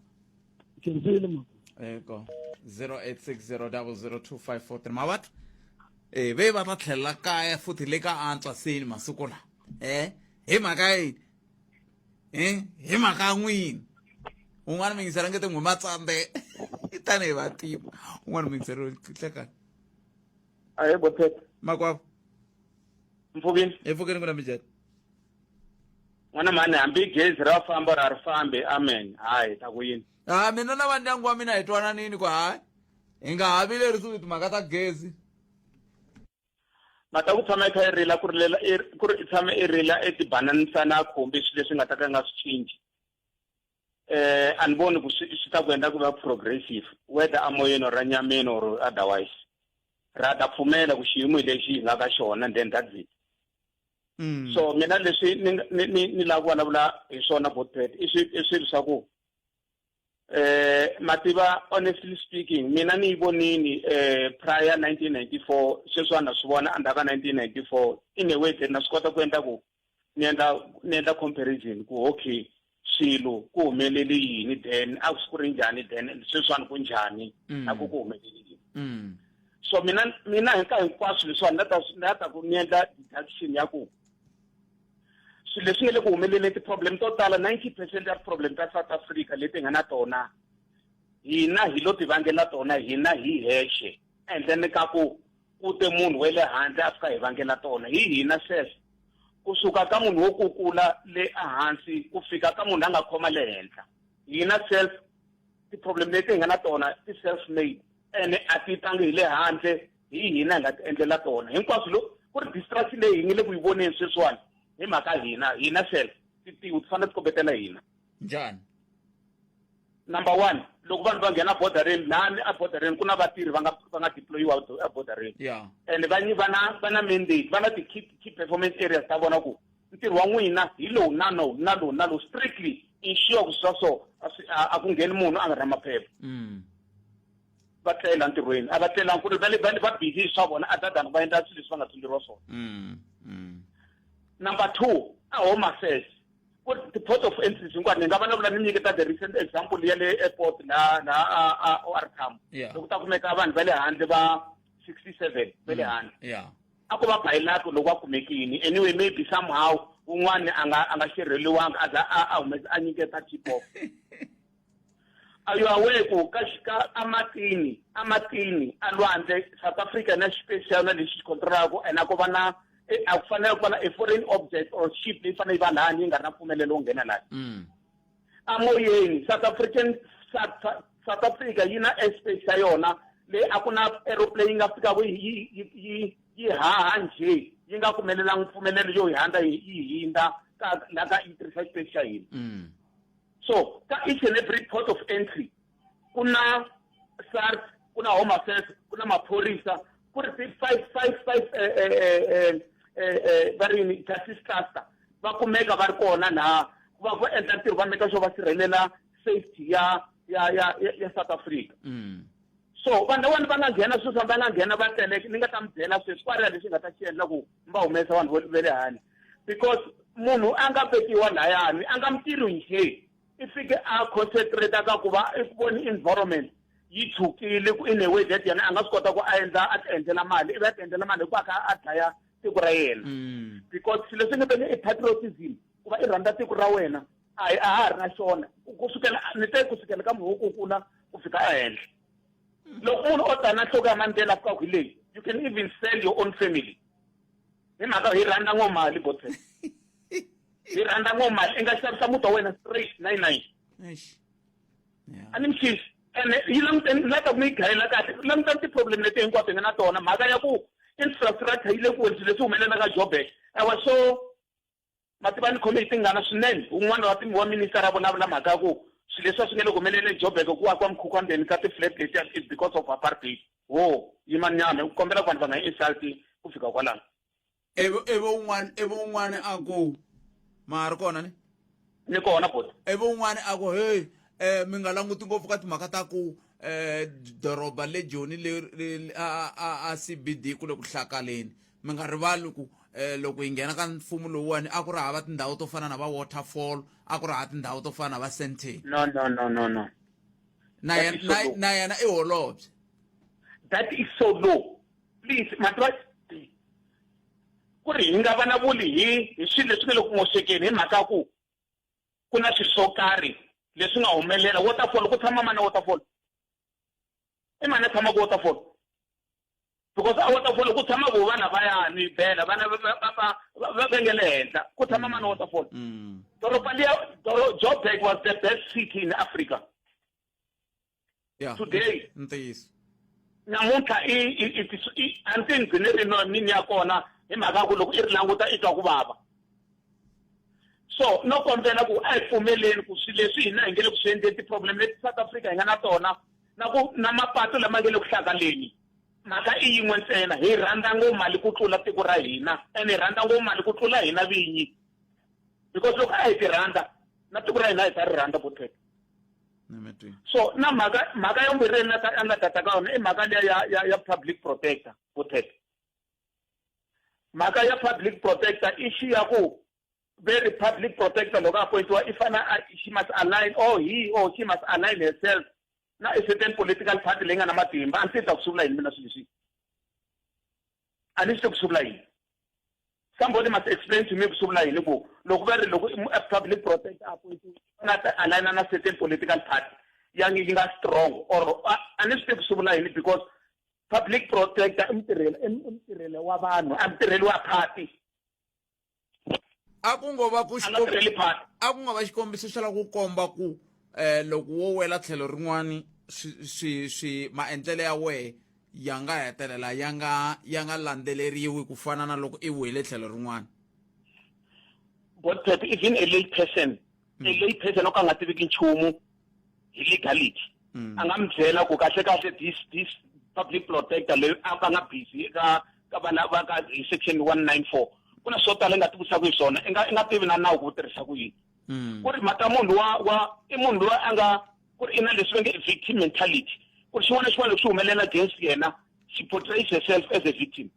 Khensile ma. Eko 0860002543 mavat eh ve va ta tlhela kaya futhi le ka antswa seni masiku la eh hi mhaka yini eh hi mhaka ya n'wini un'wana mingisela nge te n'wi matsande tanihi vatima un'wana mingiselo hlekani Ahe bophepha. Makwavo. Mpfukini. Mpfukini ku na minjhani? N'wana mhani hambi gezi ra famba ra ri fambi amen. Hayi ta ku yini? Ha mina na va ndyangu wa mina hi twananini ku hayi hi nga ha vilerisiwi timhaka ta gezi. Mhaka ku tshama i kha i rila ku rilela ku ri i tshame i rila i ti bananisa na khumbi swilo leswi nga ta ka nga swi cinci. Eh a ni voni ku swi swi ta ku endla ku va progressive whether amoyeni or anyameni or otherwise. Ra ta pfumela ku xiyimo hi lexi hi nga ka xona then that's it. So mina leswi ni ni ni ni lava ku vulavula hi swona Botpet i swi i swilo swa ku eh mativa honestly speaking mina ni yi vonini eh prior 1994 sweswi na swi vona endzhaku ka 1994 in a way that na swi kota ku endla ku ni endla ni endla comparison ku okay swilo ku humelele yini then a ku ri njhani then and sweswiwani ku njhani na ku ku humelele yini so mina mina hi ka hinkwaswo leswiwani na ta na ta ku ni endla deduction ya ku swilo leswi nga le ku humeleleni ti-problem to tala 90 percent ya ti-problem ta South Africa leti hi nga na tona hina hi lo ti vangela tona hina hi hexe endleni ka ku ku te munhu wa le handle a fika hi vangela tona hi hina self kusuka ka munhu wo kukula le ehansi ku fika ka munhu la nga khoma le henhla hina self ti-problem leti hi nga na tona ti self made ene a ti tangi hi le handle hi hina hi nga ti endlela tona hinkwaswo lo ku ri distraction leyi hi nge le ku yi voneni sweswiwani hi mhaka hina hina self ti ti fanele ti kombetela hina njhani number one loko vanhu va nghena bordereni lani a bordereni ku na vatirhi va nga va nga deployiwa a bordereni and va va na va na mandate va na ti-key key performance areas ta vona ku ntirho wa n'wina hi lowu na lowu na lowu na lowu strictly ensure ku swa so a ku ngheni munhu a nga ri na maphepha va tlela ntirhweni a va tlelangi ku ri va le va va busy hi swa vona other than va endla swilo leswi va nga tsunduriwa swona number 2 a home affairs ku ti-port of entries hinkwato ni nga vulavula ni nyiketa the recent example ya le airport la la a OR Tambo loko ta kumeka vanhu va le handle va 67 va le handle a ko va bayilaki loko va kumekini anyway maybe somehow un'wana a nga a nga xerheliwanga a za a humesa a nyiketa tip off are you aware ku ka ka amatini amatini a lwandle South Africa na xipesi xa yona lexi xi controlaka and a ko va na a ku fanele ku va na a foreign object or ship leyi fanele yi va lani yi nga ri na mpfumelelo wo nghena lani amoyeni South African South Africa yi na airspace ya yona leyi a ku na aeroplane yi nga fikaka yi yi yi yi haha njhe yi nga kumelelangi mpfumelelo yo yi handza yi hindza ka la ka yi tirhisa xipesi xa hina so ka each and every port of entry ku na SARS ku na home affairs ku na maphorisa ku ri ti five five five va ri yini justice cluster va kumeka va ri kona laha va va endla ntirho va make sure va sirhelela safety ya ya ya ya South Africa so vanhu lavawani va nga nghena sweswi va nga nghena va tele ni nga ta mi byela sweswi kwariya lexi nga ta xi endla ku mi va humesa vanhu va le handle because munhu a nga vekiwa layani a nga mitirhi njhe i fike a concentrate ka ku va i ku voni environment yi tshukile ku in a way that yena a nga swi kota ku a endla a ti endlela mali ivi a ti endlela mali hikuva a kha a dlaya tiko ra yena because swilo leswi nga tani i patriotism ku va i rhandza tiko ra wena a hi a ha ri na xona kusukela ni te kusukela ka munhu wo kukula ku fika ehenhla loko munhu o tana nhloko ya Mandela fika hi leyi you can even sell your own family hi mhaka hi rhandza ngo mali botse hi rhandza ngo mali i nga xavisa muti wa wena straight 99. A ni mi xisi ene yi languteni la ta ku mi yi gayela kahle langutani ti-problem leti hinkwato hi nga na tona mhaka ya ku infrastructure yi le ku weni swilo leswi humelelaka Joburg I was so ma tiva ni khome hi tingana swinene un'wana wa wa minister a vulavula mhaka ya ku swilo leswi a swi nge le ku humeleleni eJoburg ku akiwa mikhukhu endzeni ka ti-flat letiya is because of apartheid ho yima nyana ku kombela ku vanhu va nga yi insult ku fika kwalano ivi ivi un'wana ivi un'wana a ku ma ha ri kona ni ni kona boti ivi un'wana a ku hey eh mi nga languti ngopfu ka timhaka ta ku eh doroba le Joni le a a a CBD ku le ku hlakaleni mi nga rivali ku eh loko hi nghena ka mfumo lowuwani a ku ri hava tindhawu to fana na va waterfall a ku ri hava tindhawu to fana na va Sandton no no no no no na yena na yena i holobye that is so low please mativa ku ri hi nga vulavuli hi hi swilo leswi nga le ku moxekeni hi mhaka ku ku na swilo swo karhi leswi nga humelela waterfall ku tshama mani waterfall i mani a tshamaka waterfall because a waterfall ku tshama vo vana va ya ni bela vana va va va va nge le henhla ku tshama mani waterfall doroba liya Joburg was the best city in Africa yeah today ntiyiso namuntlha i i i a ndzi gcine ri no mini ya kona hi mhaka ya ku loko i ri languta i twa ku vava so no kombela ku a hi pfumeleni ku swilo leswi hina hi nge le ku swi endleni ti-problem leti South Africa hi nga na tona na ku na mapatu lama nge le ku hlakaleni mhaka i yin'we ntsena hi rhandza ngopfu mali ku tlula tiko ra hina and hi rhandza ngopfu mali ku tlula hina vinyi because loko a hi ti rhandza na tiko ra hina hi ta ri rhandza botheka so na mhaka mhaka ya vumbirhi leyi a nga tata ka yona i mhaka liya ya ya ya public protector botheka mhaka ya public protector i xiya ku ve ri public protector loko a appointiwa i fana she must align or he or she must align herself na a certain political party leyi nga na matimba a ndzi ta ku swi vula yini mina swilo leswi a ni swi tivi ku swi vula yini somebody must explain to me ku swi vula yini ku loko va ri loko a public protector appointiwa na ta align na certain political party ya yi nga strong or a ni swi tivi ku swi vula yini because public protector i mutirheli i mutirheli wa vanhu a mutirheli wa party a ku ngo va ku a ku nga va xikombiso xa la ku komba ku eh loko wo wela tlhelo rin'wani swi swi swi maendlelo ya wehe ya nga hetelela ya nga ya nga landzeleriwi ku fana na loko i wele tlhelo rin'wana but even a lay person a lay person o ka nga tiviki nchumu hi legality mm. a nga mi byela ku kahle kahle this this public protector leyi a ka nga busy eka ka vana va ka hi section 194 ku na swo tala i nga tivisaka hi swona i nga i nga tivi na nawu ku wu tirhisa ku yini mm. ku ri mhaka munhu wa wa i munhu loyi a nga ku ri i na leswi va nge victim mentality ku ri xin'wana na xin'wana lexi xi humelela against yena she portrays herself as a victim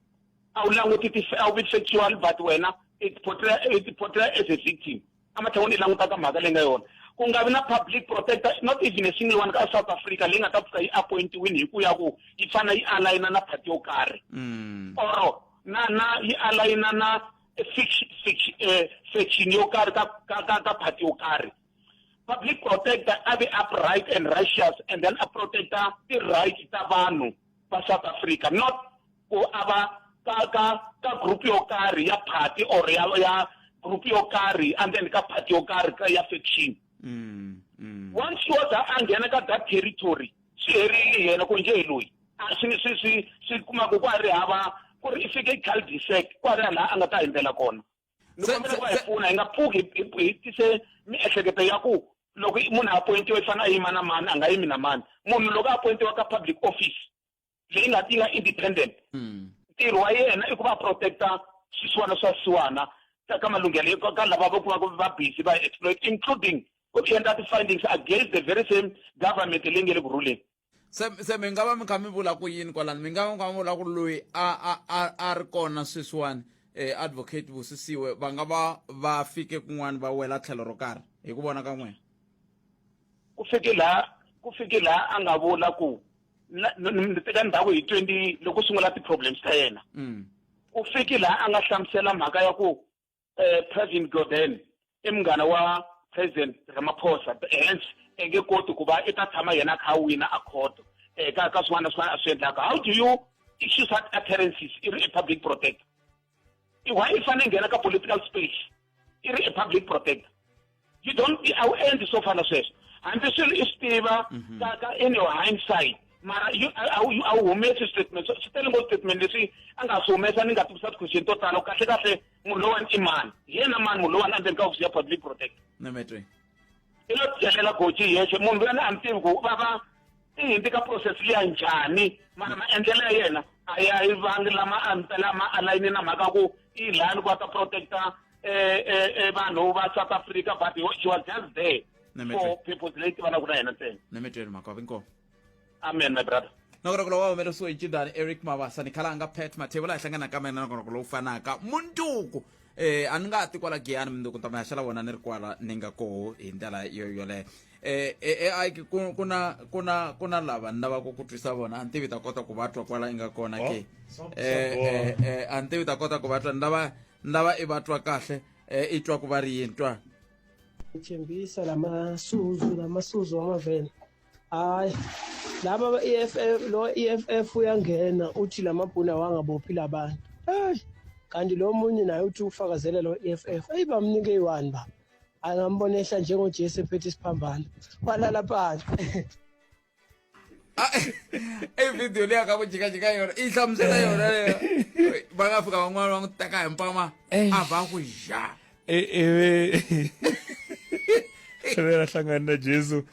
a wu languti a wu vi factual but wena it portray it portray as a victim ematshan'wini i languta ka mhaka leyi nga yona ku nga vi na public protector not even a single one ka South Africa leyi nga ta pfuka yi appointiwini hi ku ya ku yi fana yi alayina na party yo karhi mm. or na na yi alayina na eh, section yo karhi ka ka ka ka party yo karhi public protector a vi upright and righteous and then a protector ti-right ta vanhu va South Africa not ku a va ka ka ka group yo karhi ya party or ya ya group yo karhi endzeni ka party yo karhi ka ya faction mm, mm. once wo za a nghena ka that territory swi herile yena ku njhe hi loyi a swi swi swi swi kuma ku kwa ri hava ku ri i fike cul-de-sac kwa ri laha a nga ta hundzela kona ni kombela ku va hi pfuna hi nga pfuki hi tise miehleketo ya ku loko munhu a appointiwa i fanele a yima na mani a nga yimi na mani munhu loko a appointiwa ka public office leyi nga yi nga independent hmm. ntirho wa yena i ku va protecta swisiwana swa swisiwana ka malunghelo ka lava va kumaka va busy va exploit including ku endla ti-findings against the very same government leyi nge le ku ruleni se se mi nga va mi kha mi vula ku yini kwalano mi nga va mi kha mi vula ku loyi a a a a ri kona sweswiwani eh, advocate Busisiwe va nga va va fike kun'wana va wela tlhelo ro karhi hi ku vona ka n'wina ku fike laha ku fike laha a nga vula ku ni teka ndhawu hi 20 loko sungula ti-problems ta yena mm. u fiki laha a nga hlamusela mhaka ya ku um president Gordhan i munghana wa president Ramaphosa hence e nge koti ku va i ta tshama yena a kha a wina a khoto um ka ka swin'wana na swin'wana a swi endlaka how do you issue such utterances i ri a public protector why i fanele nghena ka political space i ri a public protector you don't a wu endli swo fana sweswo Hambi swilo i swi tiva ka ka in your hindsight mara you a wu a wu humesi statement. So, swi tele ngopfu statement leswi a nga swi humesa ni nga tivisa ti-question to tala kahle kahle munhu lowani i mani hi yena mani munhu lowani endzeni ka ofisi ya public protector. Nemetwe. I lo tyelela goji hi yexe munhu luyani a ni tivi ku va va i hundzi ka process liya njhani mara maendlelo ya yena a ya yi vangi lama a mpela ma alayini na mhaka ku i lani ku a ta protecta eh, eh, eh, vanhu va South Africa but he was just there for purpose leyi tivanaka na yena ntsena. Nemetweni mhaka inkomu. Amen my brother. Nongonoko lowu wa humelerisiwe hi Cindani Eric Mabasa ni khalanga Pat Mathebula hi hlangana ka mina nongonoko lowu fanaka munduku eh a ni nga ti kwala Giyani munduku ta mi haxela wona ni ri kwala ni nga koho hi ndlela yo yoleyo eh eh eh ku ku na ku na ku na lava ni lavaka ku twisa vona a ni tivi ta kota ku va twa kwala i nga kona ke Oh, eh eh eh a ni tivi ta kota ku va twa ni lava ni lava i va twa kahle eh i twa ku va ri yini twa Thembisa lamasuzu lamasuzu wamaveni hayi laba ba-EFF lo EFF uyangena uthi lamabhunu awangabophi labantu hey kanti lo munye naye uthi ufakazela lo EFF eyi bamnike iyi-one baba angambona ehla njengoJesu ephethe isiphambano walala phansi. I video leyi ka ku jikajika yona i hlamusela yona leyo va nga fika van'wana va n'wi teka hi mpama a va ku ja ivi ivi ra hlangana na Jesu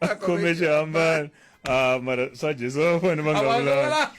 a khome xihambano a mara swa Jesu va fane va nga vulanga.